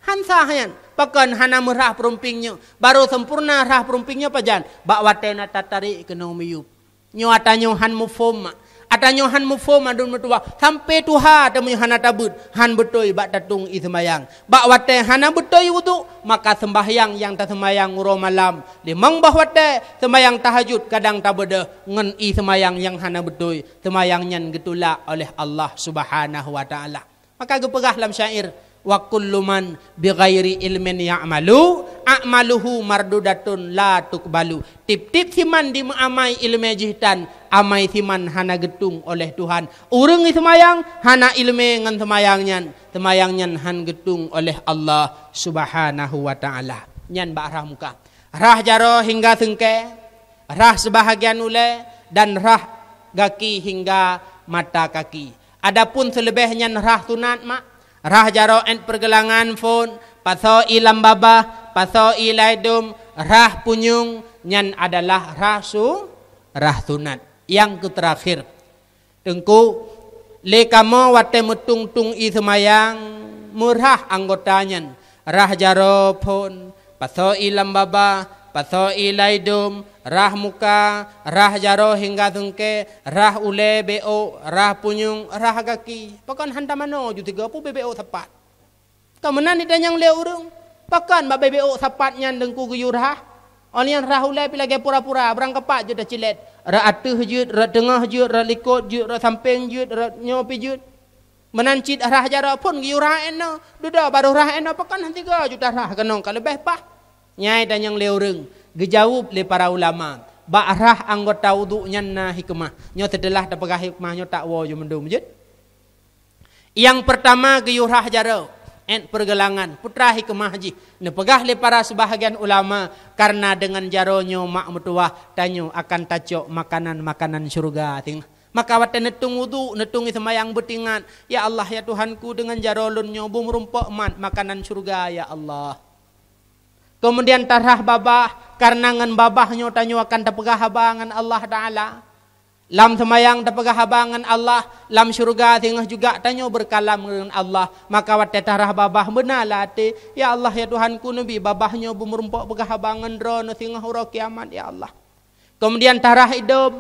Hán sah nyan. Pakon hana meurhah peurumping nyoe. Barô sempurna rhah peurumping nyoe pajan? Bak watée na tatarék keunoe miyup. Nyoe ata nyoe hán muphom mak. Ata nyoe hán muphom aduen meutuwah. Sampoe tuha tameunyoe hana tabeuet, hán beutôi bak tatueng i seumayang. Bak watée hana beutôi udhu, maka seumbahyang nyang taseumayang uroe malam, limong boh watée seumayang tahajud kadang tabeudôh ngon i seumayang nyang hana beutôi, seumayang nyan geutulak oleh Allah Subhanahu wa Ta'ala. Maka geupeugah lam syair, "Wa kullu man bighairi ilmin ya'malu, a'maluhu mardudatun la tuqbalu." Tieb-tieb siman dimeuamai iéleumé jih tan, amai siman hana geutueng oleh Tuhan. Ureuëng seumayang hana iéleumé ngon seumayang nyan, seumayang nyan hán geutueng oleh Allah Subhanahu wa Ta'ala. Nyan bak rhah muka. Rhah jaroe hingga seungkée, rhah seubahagian ulée, dan rhah gaki hingga mata kaki. Adapun seuleubeh nyan rhah sunat mak, rhah jaroe ék peurgeulangan phon, pasoe ié lam babah, pasoe ié lam idôm, rhah punyueng, nyan adalah rhah su-, rhah sunat. Nyang keu teurakhir, Teungku, lé kamoe watée meutueng-tueng ié seumayang, meurhah anggota nyan, rhah jaroe phon, pasoe ié lam babah, pasoe ié lam idôm, rhah muka, rhah jaroe hingga seungkée, rhah ulée bék ôk, rhah punyueng, rhah gaki. Pakon hán tamanoe ju tiga peuet bék ôk sapat. Ka meunan itanyong lé ureuëng, "Pakon bak bék ôk sapat nyan Teungku geuyue rhah? Oh nyan rhah ulée pih lagée pura-pura, barang kapak jeuet tacilét. Rot ateueh jeuet, rot teungoh jeuet, rot likot jeuet, rot sampéng jeuet, rot nyoe pih jeuet. Meunan cit rhah jaroe phon geuyue rhah ék noe. Dudoe barô rhah ék noe, pakon hán tiga ju tarhah keunoe ka leubeh paih?" Nyan itanyong lé ureuëng. Geujaweueb lé para ulama, bak rhah anggota udhu nyan na hikmah. Nyoe seuteulah tapeugah hikmah nyoe takwoe ju mandum jeuet. Nyang peurtama geuyue rhah jaroe, ék peurgeulangan, peue hikmah jih? Neupeugah lé para seubahagian ulama, kareuna deungon jaroe nyoe mak meutuwah tanyoe akan tacok makanan-makanan syeuruga. Maka watée neutueng udhu, neutueng ié seumayang beutingat, "Ya Allah, ya Tuhanku, deungon jaroe lôn nyoe beumeurumpok mat makanan syeuruga, ya Allah." Keumudian tarhah babah, kareuna ngon babah nyoe tanyoe akan tapeugah haba ngon Allah Taala. Lam seumayang tapeugah haba ngon Allah, lam syeuruga singoh juga tanyoe beukalam ngon Allah. Maka watée tarhah babah beuna lam até, "Ya Allah, ya Tuhanku, neubi babah nyoe beumeurumpok peugah haba ngon droeneuh singoh uroe kiamat, ya Allah." Keumudian tarhah idôm.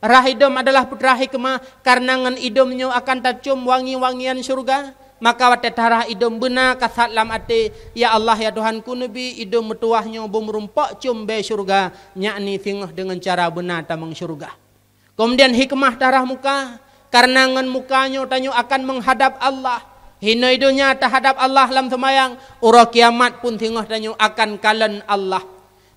Rhah idôm adalah peue hikmah, kareuna ngon idôm nyoe akan tacôm wangi-wangian syeuruga. Maka watée tarhah idôm beuna kasat lam até, "Ya Allah, ya Tuhanku, neubi idôm meutuwah nyoe beumeurumpok com bée syeuruga, yakni singoh deungon cara beuna tamong syeuruga." Keumudian hikmah tarhah muka, kareuna ngon muka nyoe tanyoe akan meuhadab Allah. Hinoe donya tahadab Allah lam seumayang, uroe kiamat pun singoh tanyoe akan kalon Allah.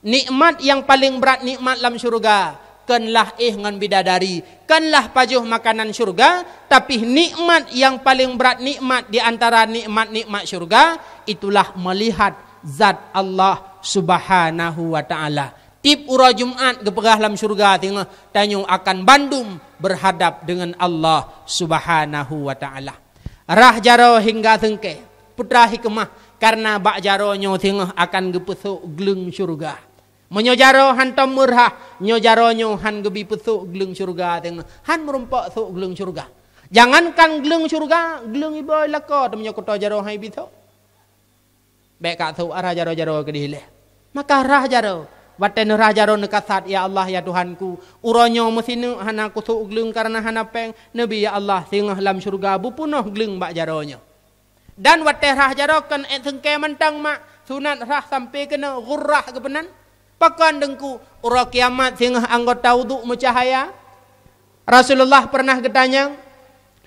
Nikmat nyang paleng brat nikmat lam syeuruga, Kon lah éh ngon bidadari, kon lah pajoh makanan syurga, tapi nikmat nyang paleng brat, nikmat di antara nikmat-nikmat syurga, itulah melihat zat Allah Subhanahu wa Ta'ala. Tiep uroe Jumat geupeugah lam syurga singoh, tanyoe akan bandum berhadap dengan Allah Subhanahu wa Ta'ala. Rhah jaroe hingga seungke, peue teuma hikmah, karena bak jaroe nyoe singoh akan geupeusok gleueng syurga. Meunyoe jaroe hántom meurhah, nyoe jaroe nyoe hán geubi peusok gleueng syurga teuh, hán meurumpok sok gleueng syurga. Jangankan gleueng syurga, gleueng iboh lakoe teuh meunyoe kuto jaroe hán ibi sok. Bék ka sok rhah jaroe-jaroe keudeh lé. Maka rhah jaroe, watée neurhah jaroe neukasat, "Ya Allah, ya Tuhanku, uroe nyoe meusineuk hana kusok gleueng kareuna hana péng." Neubi, "Ya Allah, singoh lam syurga beupeunoh gleueng bak jaroe nyoe." Dan watée rhah jaroe kon ék seungke mantong mak, sunat rhah sampoe keunoe ghurrah geupeunan. Pakon Teungku, uroe kiamat singoh anggota wudhu meucahaya? Rasulullah pernah geutanyong,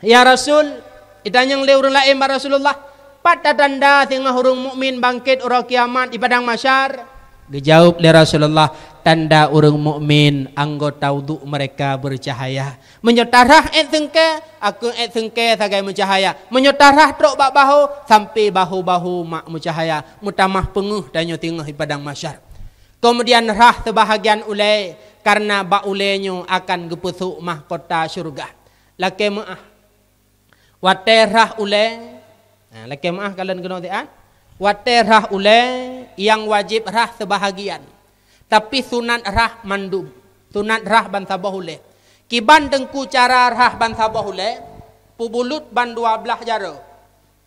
"Ya Rasul," itanyong lé ureuëng laén bak Rasulullah, "pat tatanda singoh ureuëng mukmin bangkét uroe kiamat di padang mahsyar?" Geujaweueb lé Rasulullah, "Tanda ureuëng mukmin anggota wudhu mereka bercahaya." Meunyoe tarhah ék seungke, akeueng ék seungke sagai meucahaya. Meunyoe tarhah trok bak bahô, sampoe bahô-bahô mak meucahaya. Meutamah peungeuh tanyoe singoh di padang mahsyar. Keumudian rhah seubahagian ulée, kareuna bak ulée nyoe akan geupeusok mahkota syeuruga. Lakée meuáh. Watée rhah ulée, nah, lakée meuáh kalon keunoe siat. Watée rhah ulée, nyang wajéb rhah seubahagian. Tapi sunat rhah mandum, sunat rhah bansaboh ulée. Kiban Teungku cara rhah bansaboh ulée, peubulut ban dua blaih jaroe.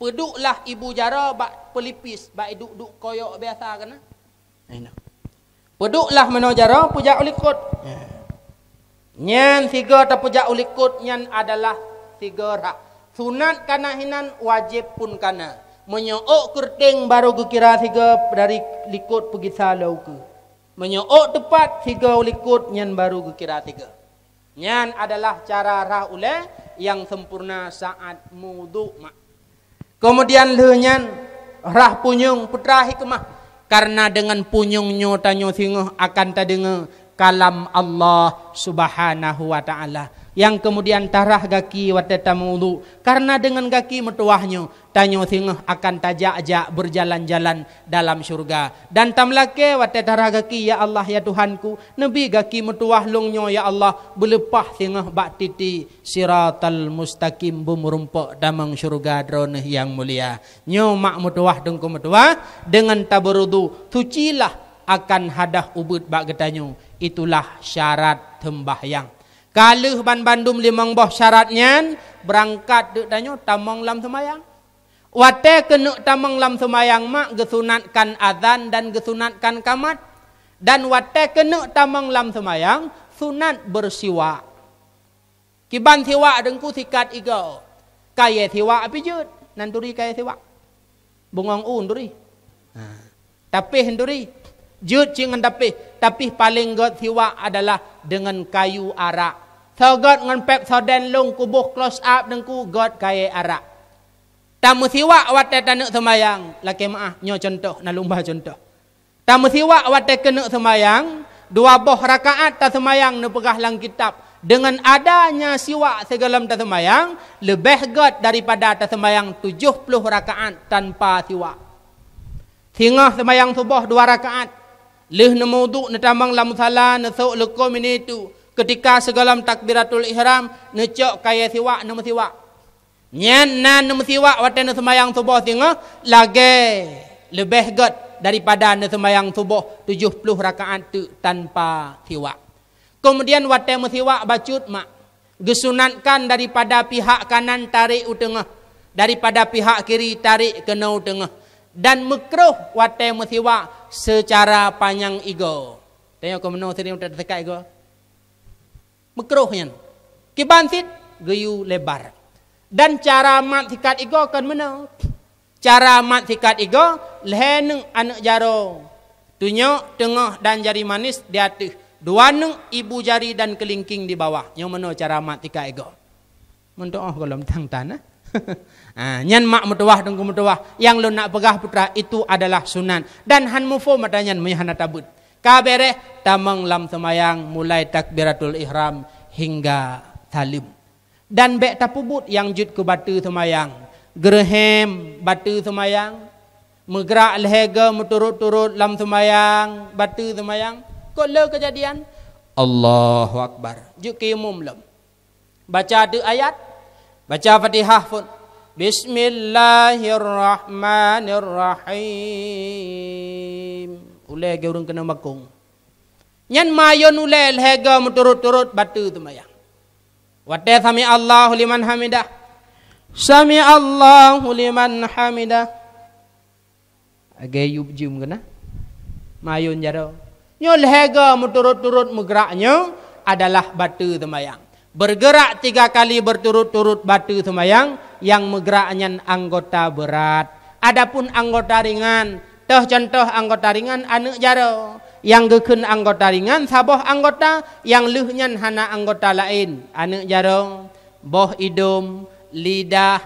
Peuduek lah ibu jaroe bak peulipis, bak iduek-duek koyok biasa keunan. Peuduek lah meunoe jaroe, peujak u likot. Nyan sigoe tapeujak u likot nyan adalah sigoe rhah. Sunat kana hinan, wajéb pun kana. Meunyoe ôk keureuténg baru geukira sigoe dari likot peugisa lom u keue. Meunyoe ôk teupat sigoe u likot nyan baru geukira sigoe. Nyan adalah cara rhah ulée nyang sempurna saat meuwudhu mak. Keumudian lheueh nyan rhah punyueng, peue teuma hikmah, kareuna deungon punyueng nyoe tanyoe singoh akan tadeungoe kalam Allah Subhanahu wa Ta'ala. Nyang keumudian tarhah gaki watée tameuwudhu, kareuna deungon gaki meutuwah nyoe tanyoe singoh akan tajak-jak beujalan-jalan dalam syeuruga. Dan tameulakée watée tarhah gaki, "Ya Allah, ya Tuhanku, neubi gaki meutuwah lôn nyoe, ya Allah, beuleupah singoh bak titi Siratal Mustaqim, beumeurumpok tamong syeuruga Droeneuh nyang mulia." Nyoe mak meutuwah, Teungku meutuwah, deungon tabeurudhu, sucilah akan hadah ubeuet bak geutanyoe. Itulah syarat seumbahyang. Ka lheueh banbandum limong boh syarat nyan, beurangkat teuk tanyoe tamong lam seumayang. Watée keuneuk tamong lam seumayang mak, geusunatkan azan dan geusunatkan kamat. Dan watée keuneuk tamong lam seumayang, sunat beusiwak. Kiban siwak Teungku sikat igoe. Kayée siwak pih jeuet, nan turi kayée siwak. Bungong u turi. Ha. Tapéh turi. Jeuet cit ngon tapéh, tapi paleng gét siwak adalah deungon kayu arak. Soe gét ngon Pepsodent lôn kuboh close up Teungku, gét kayée arak. Tameusiwak watée taneuk seumayang, lakée meuáh, nyoe cuntoh, na lôn ba cuntoh. Tameusiwak watée keuneuk seumayang, dua boh rakaat taseumayang neupeugah lam kitab, deungon adanya siwak sigohlom taseumayang, leubeh gét daripada taseumayang tujoh ploh rakaat tanpa siwak. Singoh seumayang suboh dua rakaat, lheueh neumeuwudhu neutamong lam musala, neusok leukom ineuk, keutika sigohlom takbiratul ihram, neucok kayée siwak neumeusiwak. Nyan na neumeusiwak watée neuseumayang suboh singoh lagée leubeh gét daripada neuseumayang suboh tujoh ploh rakaat teuk tanpa siwak. Keumudian watée meusiwak bacut mak, geusunatkan daripada pihak kanan tarek u teungoh, daripada pihak kiri tarek keunoe u teungoh, dan meukroh watée meusiwak seucara panyang igoe. Tanyoe keumeunyoe seuring watée teusikat igoe. Meukroh nyan. Kiban cit geuyue lebar. Dan cara mat sikat igoe kon meunoe. Cara mat sikat igoe, lhée neuk aneuk jaroe. Tunyok, teungoh dan jari manis di ateueh. Dua neuk ibu jari dan keulingking di bawah. Nyoe meunoe cara mat sikat igoe. Meudoá gohlom tang tan, eh? Ah, nyan mak meutuwah, Teungku meutuwah. Nyang lôn nak peugah putra, itu adalah sunat. Dan han muphom ata nyan meunyoe hana tabeuet. Ka beureh, tamong lam seumayang mulai takbiratul ihram hingga saleuem. Dan bék tapeubuet nyang jeuet keu bateue seumayang. Geureuhem bateue seumayang, meugrak lhée goe meuturot-turot lam seumayang, bateue seumayang. Kok le keujadian? Allahu Akbar. Jeuet keu imum lom. Baca teuk ayat, baca Fatihah phon. Bismillahirrahmanirrahim. Ulée geu ureuëng keuneuk makong. Nyan mayôn ulée lhée goe meuturot-turot bateue seumayang. Watée sami Allahu liman hamidah. Sami Allahu liman hamidah. Lagée yub jeuem keunan. Mayôn jaroe. Nyoe lhée goe meuturot-turot meugrak nyoe adalah bateue seumayang. Beurgeurak tiga kali beurturot-turot bateue seumayang, nyang meugrak nyan anggota beurat. Adapun anggota ringan, toh contoh anggota ringan aneuëk jaroe. Nyang geukheun anggota ringan saboh anggota, nyang lheueh nyan hana anggota laén. Aneuëk jaroe, boh idong, lidah,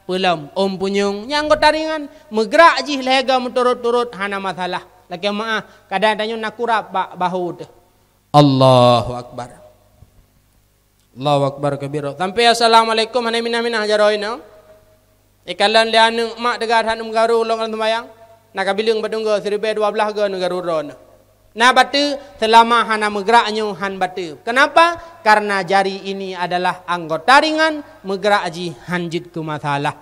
peulom, ôm punyueng, nyang anggota ringan, meugrak jih lhée goe meuturot-turot hana masalah. Lakée meuáh, kadang tanyoe na kurab bak bahu teuh. Allahu Akbar. Allahu Akbar kabira. Sampai assalamualaikum hana minah-minah jaroe nyoe. Ikalon lé aneuëk mak teuga that meugaru lom lam seumayang. Na ka bileueng bak dunggo siribée dua blaih goe neugaru droeneuh. Na bateue, seulama hana meugrak nyoe han bateue. Kenapa? Karena jari ini adalah anggota ringan, meugrak jih han jeuet keu masalah.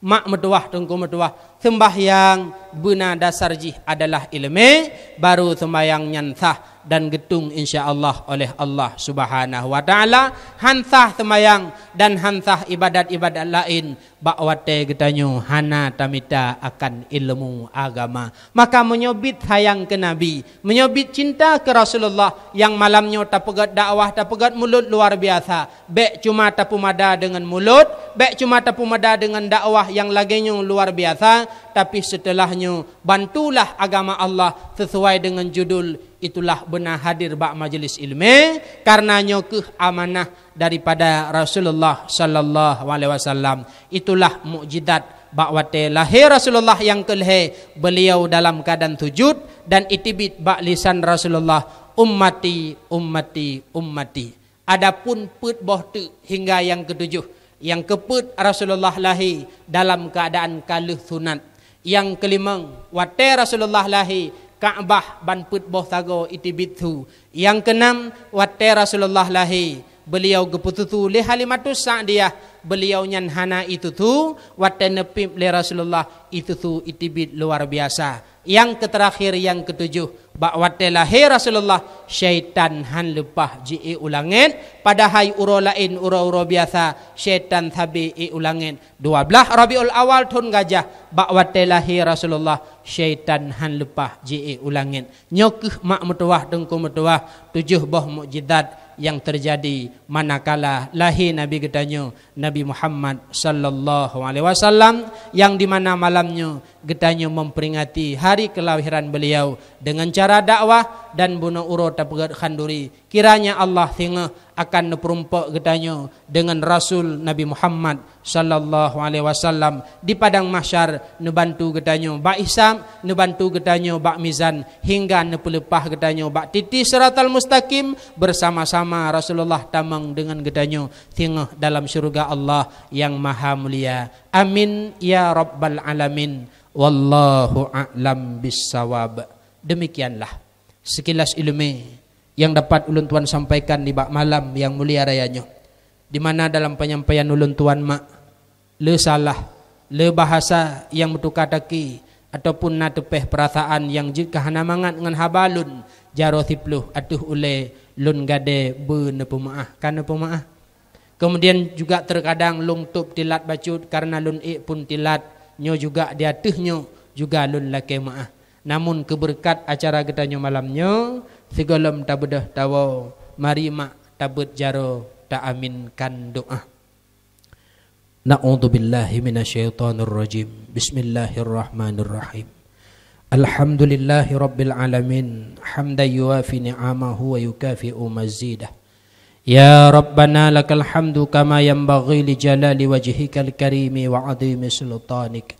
Mak meutuwah, teungku meutuwah, seumbahyang beuna dasar jih adalah iéleumé, baru seumbahyang nyan sah dan geutueng insya Allah oleh Allah Subhanahu wa Taala. Han sah seumbahyang dan han sah ibadat-ibadat laén bak watée geutanyoe hana tamita akan ilmu agama. Maka meunyoe biet sayang keu Nabi, meunyoe biet cinta keu Rasulullah, nyang malam nyoe tapeugét dakwah, tapeugét mulod luar biasa, bék cuma tapeumada deungon mulod, bék cuma tapeumada deungon dakwah nyang lagée nyoe luar biasa, tapi seuteulah nyoe bantulah agama Allah seusuai deungon judul, itulah beuna hadir bak majeulis iéleumé, karena nyoe kheueh amanah daripada Rasulullah sallallahu alaihi wasallam. Itulah mukjizat bak watée lahé Rasulullah nyang keulhée, beuliau dalam keuadaan sujud dan iteubiet bak lisan Rasulullah, "Ummati, ummati, ummati." Adapun peuet boh teuk hingga nyang keutujoh, nyang keupeuet Rasulullah lahé dalam keuadaan ka lheueh sunat. Nyang keulimong, watée Rasulullah lahé, Ka'bah ban peuet boh sagoe iteubiet su. Nyang keunam, watée Rasulullah lahé, beuliau geupeususu lé Halimatus Sa'diyah, beuliau nyan hana isusu, watée neupiep lé Rasulullah isusu iteubiet luar biasa. Nyang keuteurakhier, nyang keutujoh, bak watée lahé Rasulullah, syaitan han leupah ji-ék u langét, padahai uroe laén, uroe-uroe biasa, syaitan sabe ék u langét. Dua blaih Rabiul Awal thon gajah, bak watée lahé Rasulullah, syaitan han leupah ji-ék u langét. Nyoe kheueh mak meutuwah, teungku meutuwah, tujoh boh mukjizat nyang teujadi manakala lahé Nabi geutanyoe, Nabi Muhammad sallallahu alaihi wasallam, nyang di mana malam nyoe geutanyoe memperingati hari kelahiran beliau dengan cara dakwah dan bunoe uroe tapeugét khanduri. Kiranya Allah singoh akan neupeurumpok geutanyoe deungon Rasul Nabi Muhammad sallallahu alaihi wasallam di padang mahsyar, neubantu geutanyoe bak hisab, neubantu geutanyoe bak mizan, hingga neupeuleupah geutanyoe bak titi siratal mustaqim, bersama-sama Rasulullah tamong deungon geutanyoe singoh dalam syeuruga Allah nyang maha mulia. Amin ya rabbal alamin. Wallahu a'lam bissawab. Demikianlah sekilas iéleumé nyang dapat ulôn tuan sampaikan nibak malam nyang mulia raya nyoe, di mana dalam penyampaian ulôn tuan mak le salah, le bahasa nyang meutuka taki, ataupun na teupeh peurasaan nyang jeuet keu hana mangat ngon haba lôn, jaroe siplôh ateueh ulée lôn gadée beuneupeumaáh. Ka neupeumaáh. Keumudian juga teukadang lôn tôb tilat bacut kareuna lôn ék phon tilat, nyoe juga di ateueh nyoe juga lôn lakée meuáh. Namun keubeureukat acara geutanyoe malam nyoe, sigohlom tabeudôh tawoe, mari mak tabeuet jaroe taaminkan doá. Na'udzubillahi minasyaitonirrajim. Bismillahirrahmanirrahim. Alhamdulillahi rabbil alamin, hamdan yuwafi ni'amahu wa yukafi'u mazidah. Ya Rabbana lakal hamdu kama yanbaghi li jalali wajhikal karimi wa azimi sultanik.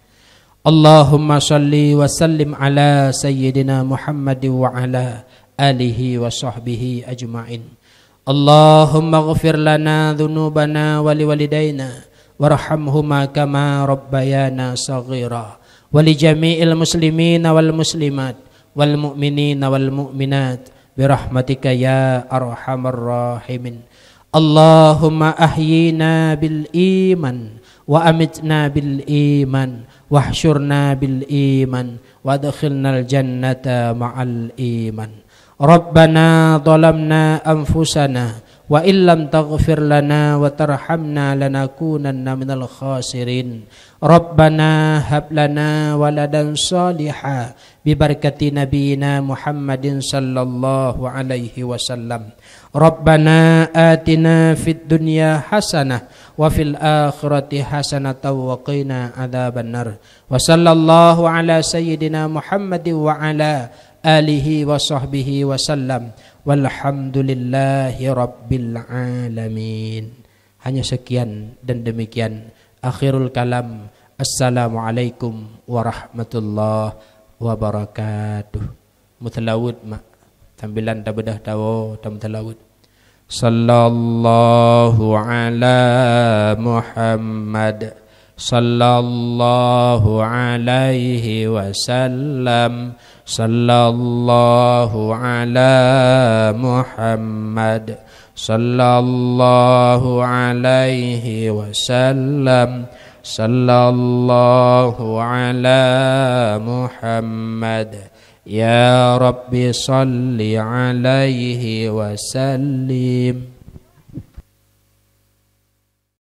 Allahumma salli wa sallim ala sayyidina Muhammadin wa ala alihi wa sahbihi ajma'in. Allahumma ighfir lana dzunubana wa liwalidaina warhamhuma kama rabbayana shaghira, wa li jami'il muslimina wal muslimat, wal mu'minina wal mu'minat, birahmatika ya arhamar rahimin. Allahumma ahyina bil iman, wa amitna bil iman, wahsyurna bil iman, wa adkhilnal jannata ma'al iman. Rabbana zalamna anfusana, wa illam taghfir lana wa tarhamna lanakunanna minal khasirin. Rabbana hab lana waladan shaliha bi barakati nabiyyina Muhammadin sallallahu alaihi wasallam. Rabbana atina fid dunya hasanah wa fil akhirati hasanatan wa qina adzabannar. Wa sallallahu ala sayyidina Muhammadin wa ala alihi wa sahbihi wa sallam. Walhamdulillahi rabbil alamin. Hanya sekian dan demikian. Akhirul kalam. Assalamualaikum warahmatullahi wabarakatuh. Meuseulaweuet mak. Sambilan tabeudah tawoe tameuseulaweuet. Sallallahu ala Muhammad. Sallallahu alaihi wasallam. Sallallahu ala Muhammad. Sallallahu alaihi wasallam. Sallallahu ala Muhammad. Ya Rabbi salli alaihi wasallim.